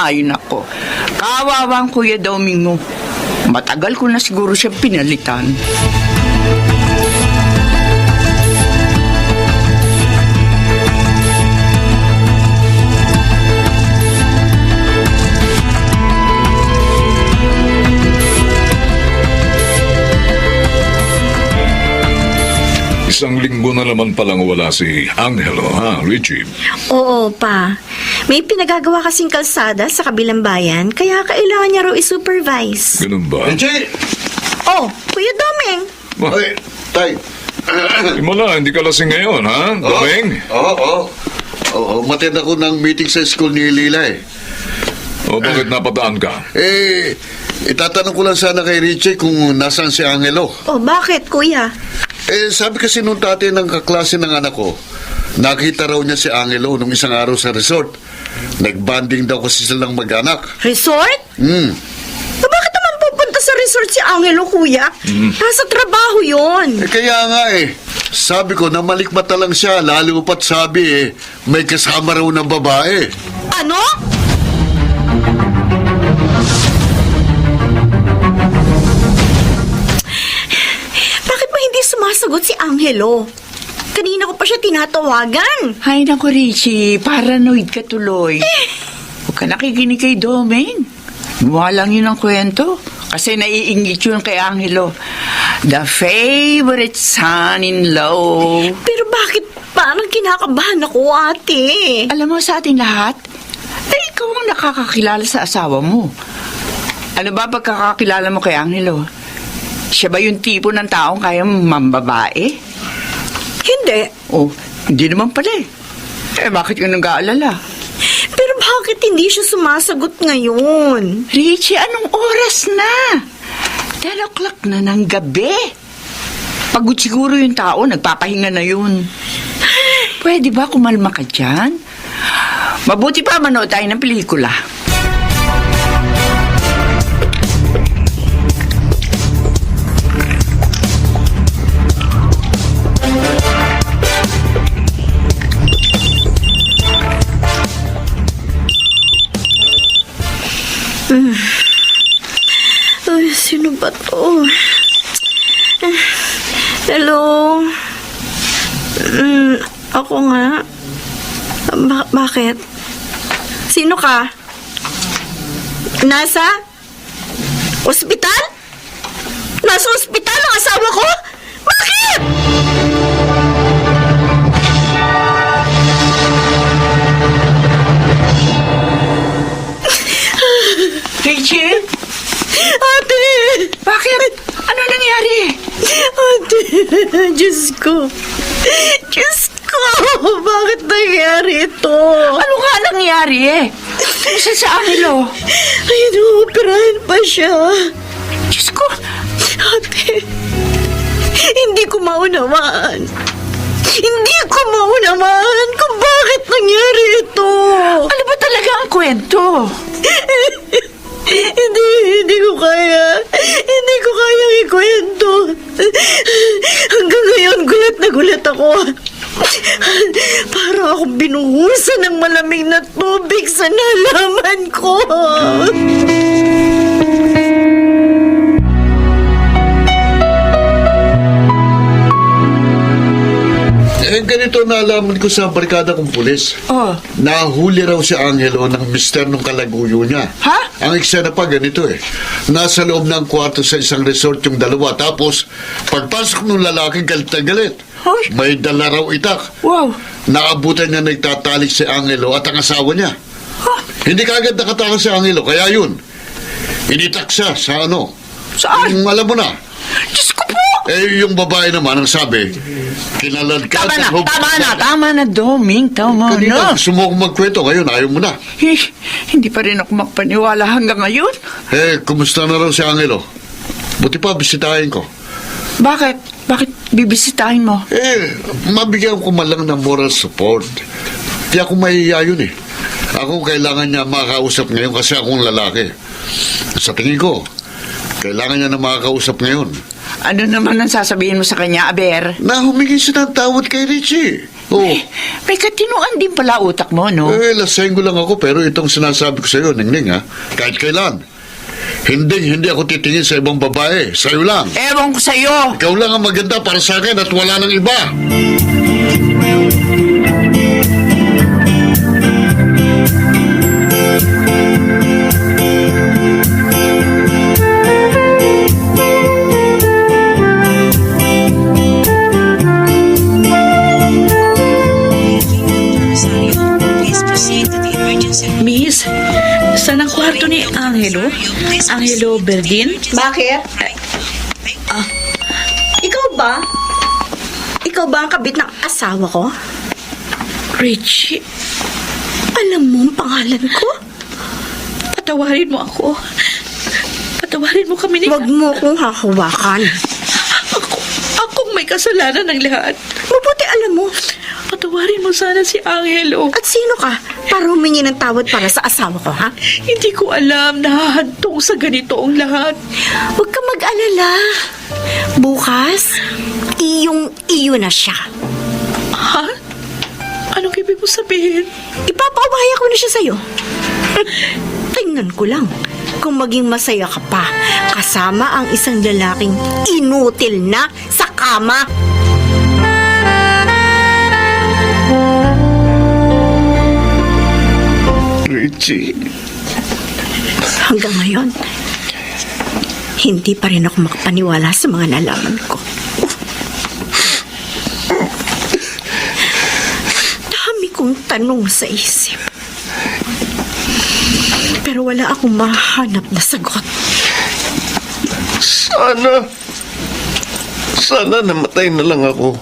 ayun ako. Kawawang Kuya Doming mo. Matagal ko na siguro siya pinalitan. Isang linggo na naman palang wala si Angelo, ha, Richie? Oo, pa. May pinagagawa kasing kalsada sa kabilang bayan, kaya kailangan niya raw i-supervise. Ganun ba? Richie! Oh, Kuya Doming! Ay, tay. Di mo na, hindi ka lasing ngayon, ha, Doming? Oo, matend ako ng meeting sa school ni Lila eh. O bakit napadaan ka? Itatanong ko lang sana kay Richie kung nasaan si Angelo. Oh, bakit, Kuya? Sabi kasi nung tatay ng kaklase ng anak ko, nakita raw niya si Angelo nung isang araw sa resort. Nagbanding daw kasi silang mag-anak. Resort? Bakit naman pupunta sa resort si Angelo, Kuya? Nasa trabaho yon. Kaya nga sabi ko na malikmata lang siya, lalo pa't sabi may kasama raw ng babae. Ano? Bakit ba hindi sumasagot si Angelo? Kanina ko pa siya tinatawagan. Ay, naku, Richie. Paranoid ka tuloy. Huwag ka nakikinig kay Doming. Gumawa lang yun ang kwento. Kasi naiingit yun kay Angelo. The favorite son-in-law. Pero bakit parang kinakabahan ako, ate? Alam mo sa ating lahat, ikaw ang nakakakilala sa asawa mo. Ano ba pagkakakilala mo kay Angelo? Siya ba yung tipo ng taong kaya mambabae? Hindi. Oh, Hindi naman pala eh. Bakit ka nag-aalala? Pero bakit hindi siya sumasagot ngayon? Richie, anong oras na? 10 o'clock na ng gabi. Pagod siguro yung tao, nagpapahinga na yun. Pwede ba kumalma ka dyan? Mabuti pa manood tayo ng pelikula. Ay, sino ba to? Hello? Ako nga. Bakit? Sino ka? Nasa? Ospital? Nasa ospital ang asawa ko? Bakit? Richie? Ate! Bakit? Ano nangyari? Ate, Diyos ko. Diyos ko, bakit nangyari ito? Ano nga nangyari Saan sa Angelo? Ay, inuoperahan pa siya. Diyos ko. Ate, hindi ko maunawaan. Hindi ko maunawaan kung bakit nangyari ito. Ano ba talaga ang kwento? Hindi ko kaya. Hindi ko kaya ikwento. Hanggang ngayon, gulat na gulat ako. Para akong binuhusan ng malamig na tubig sa nalaman ko. Ganito nalaman ko sa barkada kong pulis. Oh. Nahuli raw si Angelo ng mister nung kalaguyo niya. Ha? Ang eksena pa ganito Nasa loob ng kwarto sa isang resort yung dalawa. Tapos, pagpasok ng lalaki, galit na galit. Hoy. May dala raw itak. Wow. Naabutan niya nagtatalik si Angelo at ang asawa niya. Huh? Hindi kagad nakatakas si Angelo, kaya yun. Initak siya sa ano. Saan? Yung alam mo na. Diyos ko po! Yung babae naman ang sabi, kinaladkad Tama na, Doming. Tama Kanina, na. gusto mo akong magkwento, ngayon ayaw mo na. Hindi pa rin ako makapaniwala hanggang ngayon. Kumusta na raw si Angelo? Buti pa, bisitahin ko. Bakit? Bakit bibisitahin mo? Mabigyan ko man lang ng moral support. Di ako mahihiya yun Ako kailangan niya makakausap ngayon kasi akong lalaki. Sa tingin ko, kailangan niya na makakausap ngayon. Ano naman ang sasabihin mo sa kanya, Aber? Na humingi siya ng tawad kay Richie. May katinuan din pala utak mo, no? Lasenggo lang ako pero itong sinasabi ko sa iyo, Ningning, kahit kailan. Hindi ako titingin sa ibang babae. Sa'yo lang. Ewan ko sa'yo. Ikaw lang ang maganda para sa akin at wala nang iba. Miss, saan ang kwarto ni Angelo? Angelo Berdin? Bakit? Ikaw ba? Ikaw ba ang kabit ng asawa ko? Richie, Alam mo ang pangalan ko? patawarin mo ako. Patawarin mo kami ni... Huwag mo akong hahawakan. Akong may kasalanan ng lahat. Mabuti alam mo. Patawarin mo sana si Angelo. At sino ka para humingi ng tawad para sa asawa ko, ha? Hindi ko alam na hahantong sa ganito ang lahat. Huwag ka mag-alala. Bukas, iyo na siya. Ha? Anong ibig mo sabihin? Ipapaubaya ko na siya sa'yo. Tingnan ko lang kung maging masaya ka pa kasama ang isang lalaking inutil na sa kama. Richie. Hanggang ngayon, hindi pa rin ako makapaniwala sa mga nalaman ko. Dami kong tanong sa isip. Pero wala akong mahanap na sagot. Sana namatay na lang ako.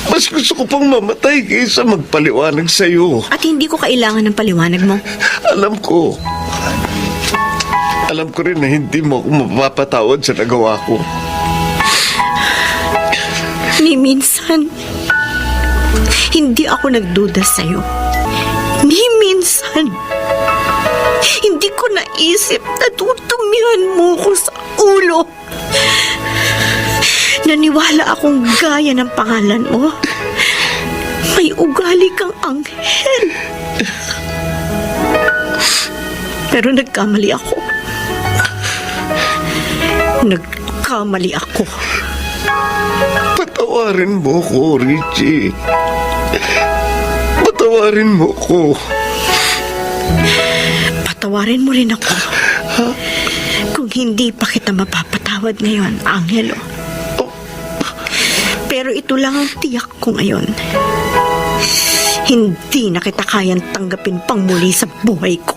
Mas gusto ko pang mamatay kaysa magpaliwanag sa'yo. At hindi ko kailangan ng paliwanag mo. Alam ko. Alam ko rin na hindi mo ako mapapatawad sa nagawa ko. Ni minsan, hindi ako nagduda sa'yo. Ni minsan, hindi ko naisip na tutumihan mo ko sa ulo. Naniwala akong gaya ng pangalan mo. May ugali kang anghel. Pero nagkamali ako. Nagkamali ako. Patawarin mo ko, Richie. Patawarin mo ko. Patawarin mo rin ako. Kung hindi pa kita mapapatawad ngayon, Angelo. Pero ito lang ang tiyak ko ngayon. Hindi na kita kayang tanggapin pang muli sa buhay ko.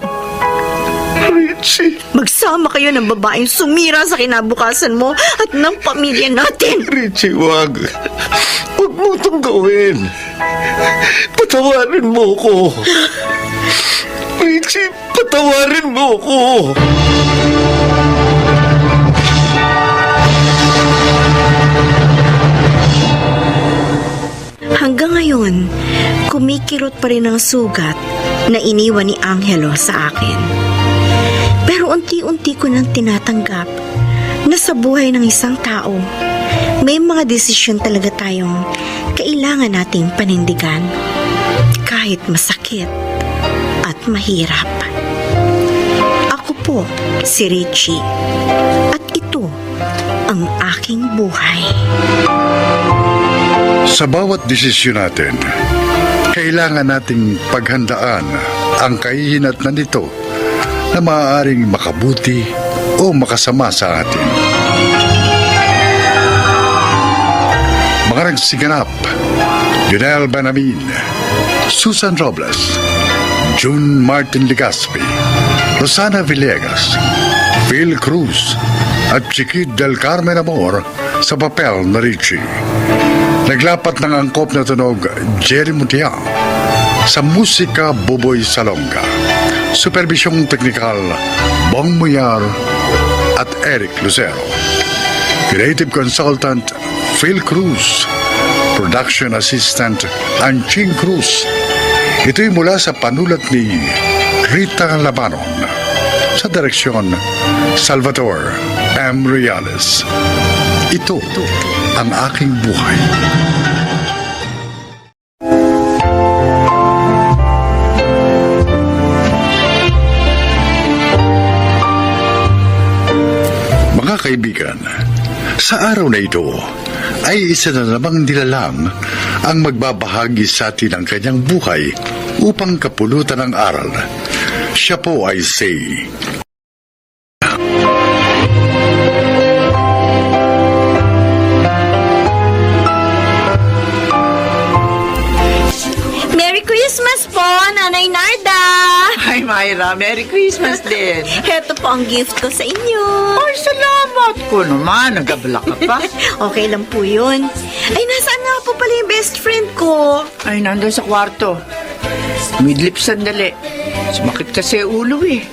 Richie. Magsama kayo ng babaeng sumira sa kinabukasan mo at ng pamilya natin. Richie, wag. Huwag mo itong gawin. Patawarin mo ko. Richie, patawarin mo ko. Hanggang ngayon, kumikirot pa rin ang sugat na iniwan ni Angelo sa akin. Pero unti-unti ko nang tinatanggap na sa buhay ng isang tao, may mga desisyon talaga tayong kailangan nating panindigan. Kahit masakit at mahirap. Ako po si Richie. At ito ang aking buhay. Sa bawat desisyon natin, kailangan nating paghandaan ang kahihinatnan nito na maaaring makabuti o makasama sa atin. Mga nagsiganap, Junel Banamin, Susan Robles, June Martin Legaspi, Rosana Villegas, Phil Cruz, at Chiquit del Carmen Amor sa papel na Richie. Naglapat ng angkop na tunog Jerry Muntiang, sa musika Buboy Salonga. Supervisyong teknikal Bong Muyar at Eric Lucero. Creative Consultant Phil Cruz. Production Assistant Anching Cruz. Ito'y mula sa panulat ni Rita Labanon. Sa direksyon Salvador M. Reales. Ito ang aking buhay. Mga kaibigan, sa araw na ito ay isa na namang nilalang ang magbabahagi sa atin ng kanyang buhay upang kapulutan ng aral. Siya po ay si Merry Christmas po, Nanay Narda! Hi, Myra. Merry Christmas din. Heto po ang gift ko sa inyo. Ay, salamat ko naman. Nagabla ka pa. Okay lang po yun. Ay, nasaan nga po pala yung best friend ko? Ay, nandun sa kwarto. Midlip sandali. Sumakit kasi ulo eh.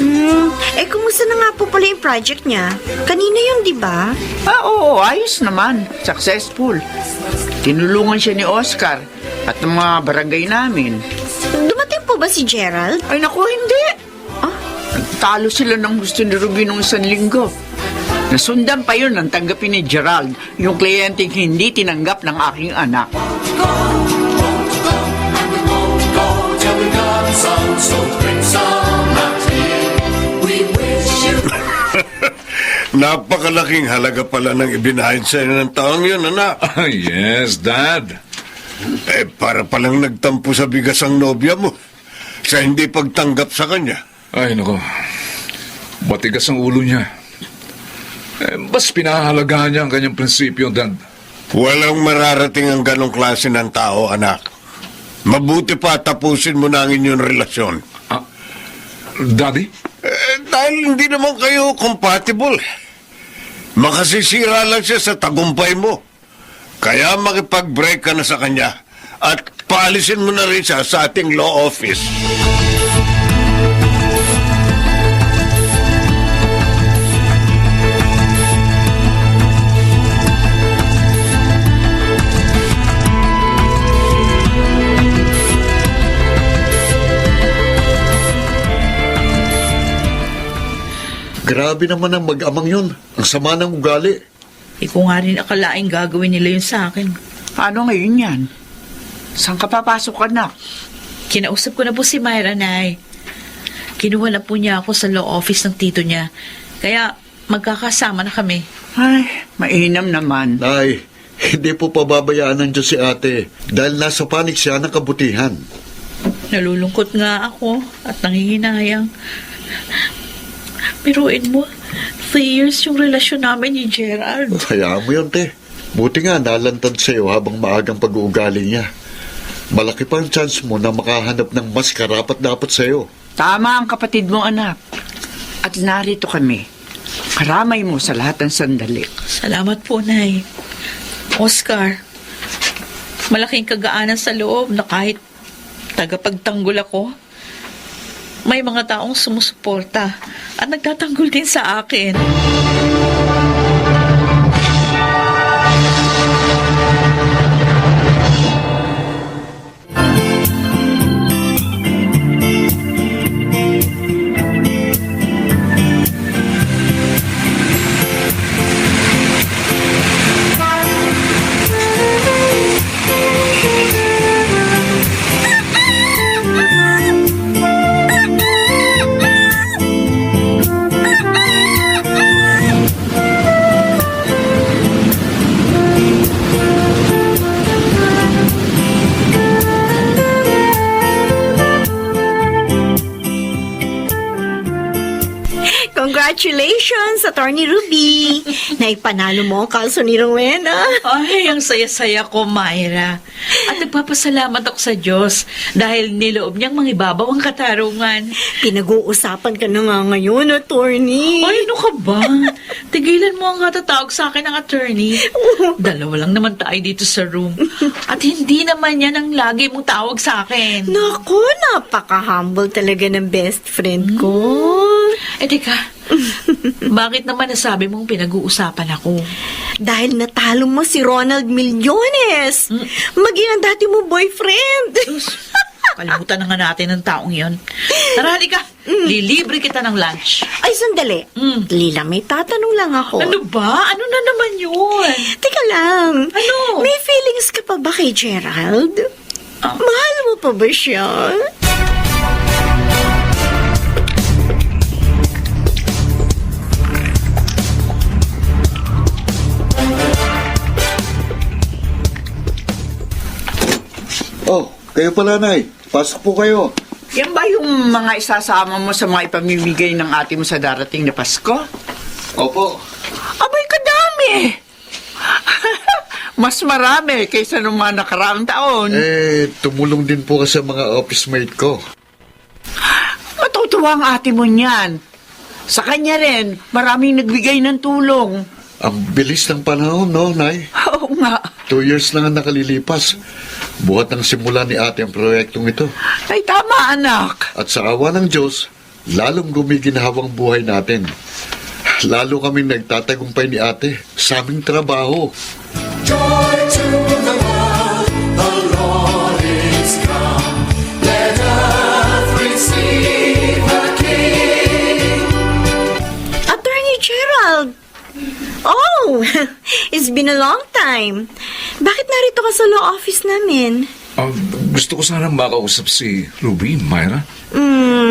Kumusta na nga po pala yung project niya? Kanina yun, di ba? Ah, oo. Ayos naman. Successful. Tinulungan siya ni Oscar at ng mga barangay namin. Dumating po ba si Gerald? Ay, naku, hindi. Nagtalo sila ng gusto ni Ruby nung isang linggo. Nasundan pa yun ng tanggapin ni Gerald, yung kliyenteng hindi tinanggap ng aking anak. Napakalaking halaga pala ng ibinahid sa'yo ng taong yun, anak. Yes, Dad. Para palang nagtampo sa bigas ang nobya mo sa hindi pagtanggap sa kanya. Ay, nako. Matigas ang ulo niya. Mas pinahahalagahan niya ang kanyang prinsipyo, Dad. Walang mararating ang ganong klase ng tao, anak. Mabuti pa tapusin mo na ang inyong relasyon. Daddy? Dahil hindi naman kayo compatible. Makasisira lang siya sa tagumpay mo. Kaya makipag-break ka na sa kanya At paalisin mo na rin siya sa ating law office. Grabe naman ang mag-amang yun. Ang sama ng ugali. Ko nga rin akalaing gagawin nila yun sa akin. Paano ngayon yan? Saan ka papasok, anak? Kinausap ko na po si Myra, Nay. Kinuha na po niya ako sa law office ng tito niya. Kaya magkakasama na kami. Ay, mainam naman. Nay, hindi po pababayaan ng Diyos si ate dahil nasa panig siya ng kabutihan. Nalulungkot nga ako at nangihinayang. Biruin mo, 3 years yung relasyon namin ni Gerald. Hayaan mo yun, te. Buti nga nalantad sa'yo habang maagang pag-uugali niya. Malaki pa ang chance mo na makahanap ng mas karapat-dapat sa'yo. Tama ang kapatid mo, anak. At narito kami. Karamay mo sa lahat ng sandali. Salamat po, Nay. Oscar, malaking kagaanan sa loob na kahit tagapagtanggol ako, may mga taong sumusuporta at nagtatanggol din sa akin. Congratulations, Attorney Ruby! Naipanalo mo ang kaso ni Rowena. Ay, ang saya-saya ko, Myra. At nagpapasalamat ako sa Diyos dahil niloob niyang mangibabaw ang katarungan. Pinag-uusapan ka na nga ngayon, Attorney. Ay, ano ka ba? Tigilan mo ang katatawag sa akin ng attorney. Dalawa lang naman tayo dito sa room. At hindi naman yan ang lagi mong tawag sa akin. Naku, napaka-humble talaga ng best friend ko. Eh, teka. Bakit naman nasabi mong pinag-uusapan ako? Dahil natalo mo si Ronald Millones. Maging ang dati mo boyfriend. Kalimutan na nga natin ang taong yon. Tara, halika. Lilibre kita ng lunch. Ay, sandali. Lila, may tatanong lang ako. Ano ba? Ano na naman yun? Teka lang. Ano? May feelings ka pa ba kay Gerald? Mahal mo pa ba siya? Oh, kayo pala, Nay. Pasok po kayo. Yan ba yung mga isasama mo sa mga ipamimigay ng ate mo sa darating na Pasko? Opo. Abay, kadami! Mas marami kaysa nung mga nakaraang taon. Tumulong din po kasi mga office mate ko. Matutuwa ang ate mo niyan. Sa kanya rin, maraming nagbigay ng tulong. Ang bilis ng panahon, no, Nay? Oo nga. 2 years lang ang nakalilipas. Buhat ng simula ni ate ang proyektong ito. Ay, tama, anak. At sa awa ng Diyos, lalong gumiginhawang buhay natin. Lalo kaming nagtatagumpay ni ate sa aming trabaho. Joy to the world, the Lord is come. Let earth receive the King. Attorney Gerald! Oh, it's been a long time. Bakit narito ka sa law office namin? Gusto ko sana makausap si Ruby, Myra.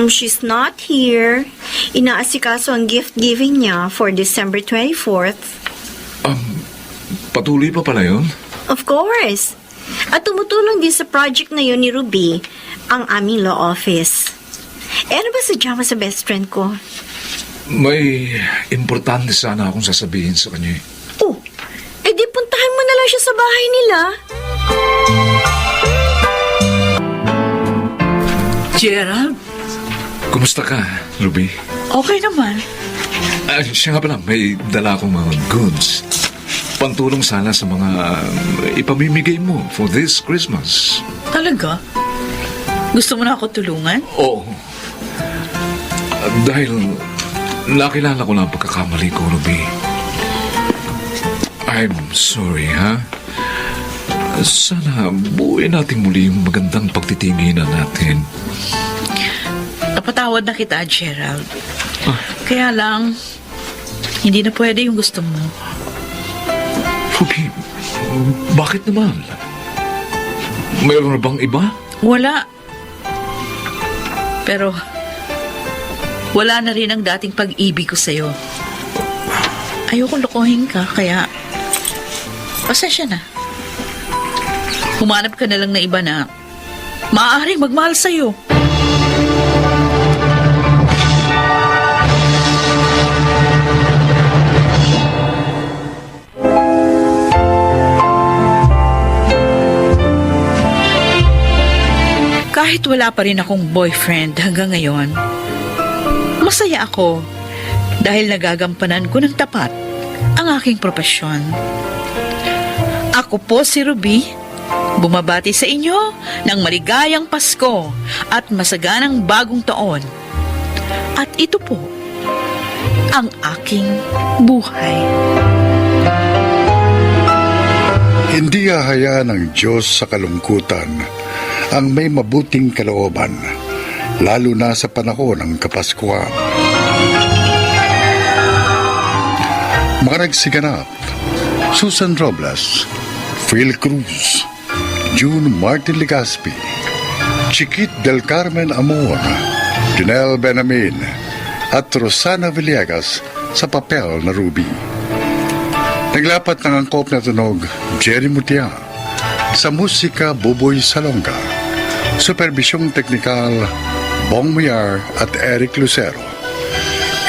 She's not here. Inaasikaso ang gift-giving niya for December 24th. Patuloy pa pala yun? Of course. At tumutulong din sa project na yun ni Ruby, ang aming law office. Ano ba sadya mo sa best friend ko? May importante sana akong sasabihin sa kanya. Oh, di puntahan mo na lang siya sa bahay nila. Gerald? Kumusta ka, Ruby? Okay naman. Siya nga pala, may dala akong mga goods. pantulong sana sa mga ipamimigay mo for this Christmas. Talaga? Gusto mo na ako tulungan? Oo. Dahil nakilala ko na ang pagkakamali ko, Ruby. I'm sorry, ha? Sana buuin natin muli yung magandang pagtitinginan natin. Napatawad na kita, Gerald. Kaya lang, hindi na pwede yung gusto mo. Ruby, bakit naman? Mayroon na bang iba? Wala. Pero, wala na rin ang dating pag-ibig ko sa'yo. Ayoko lokohin ka, kaya pasensya na. Humanap ka na lang na iba na maaaring magmahal sa'yo. Kahit wala pa rin akong boyfriend hanggang ngayon, masaya ako dahil nagagampanan ko ng tapat ang aking propesyon. Ako po si Ruby, bumabati sa inyo ng maligayang Pasko at masaganang bagong taon. At ito po ang aking buhay. Hindi hahayaan ng Diyos sa kalungkutan ang may mabuting kalooban, lalo na sa panahon ng Kapaskuhan. Mga nagsiganap: Susan Robles, Phil Cruz, June Martin Legaspi, Chiquit del Carmen Amor, Janelle Benamin, at Rosana Villegas sa papel na Ruby. Naglapat ng angkop na tunog Jerry Mutia, sa musika Buboy Salonga, superbisyong teknikal Bong Muyar at Eric Lucero,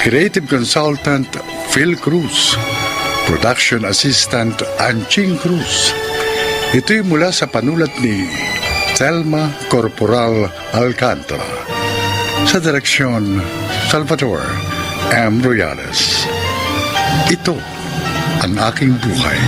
creative consultant Phil Cruz, production assistant Anching Cruz. Ito'y mula sa panulat ni Thelma Corporal Alcantara, sa direksyon Salvador M. Royales. Ito ang aking buhay.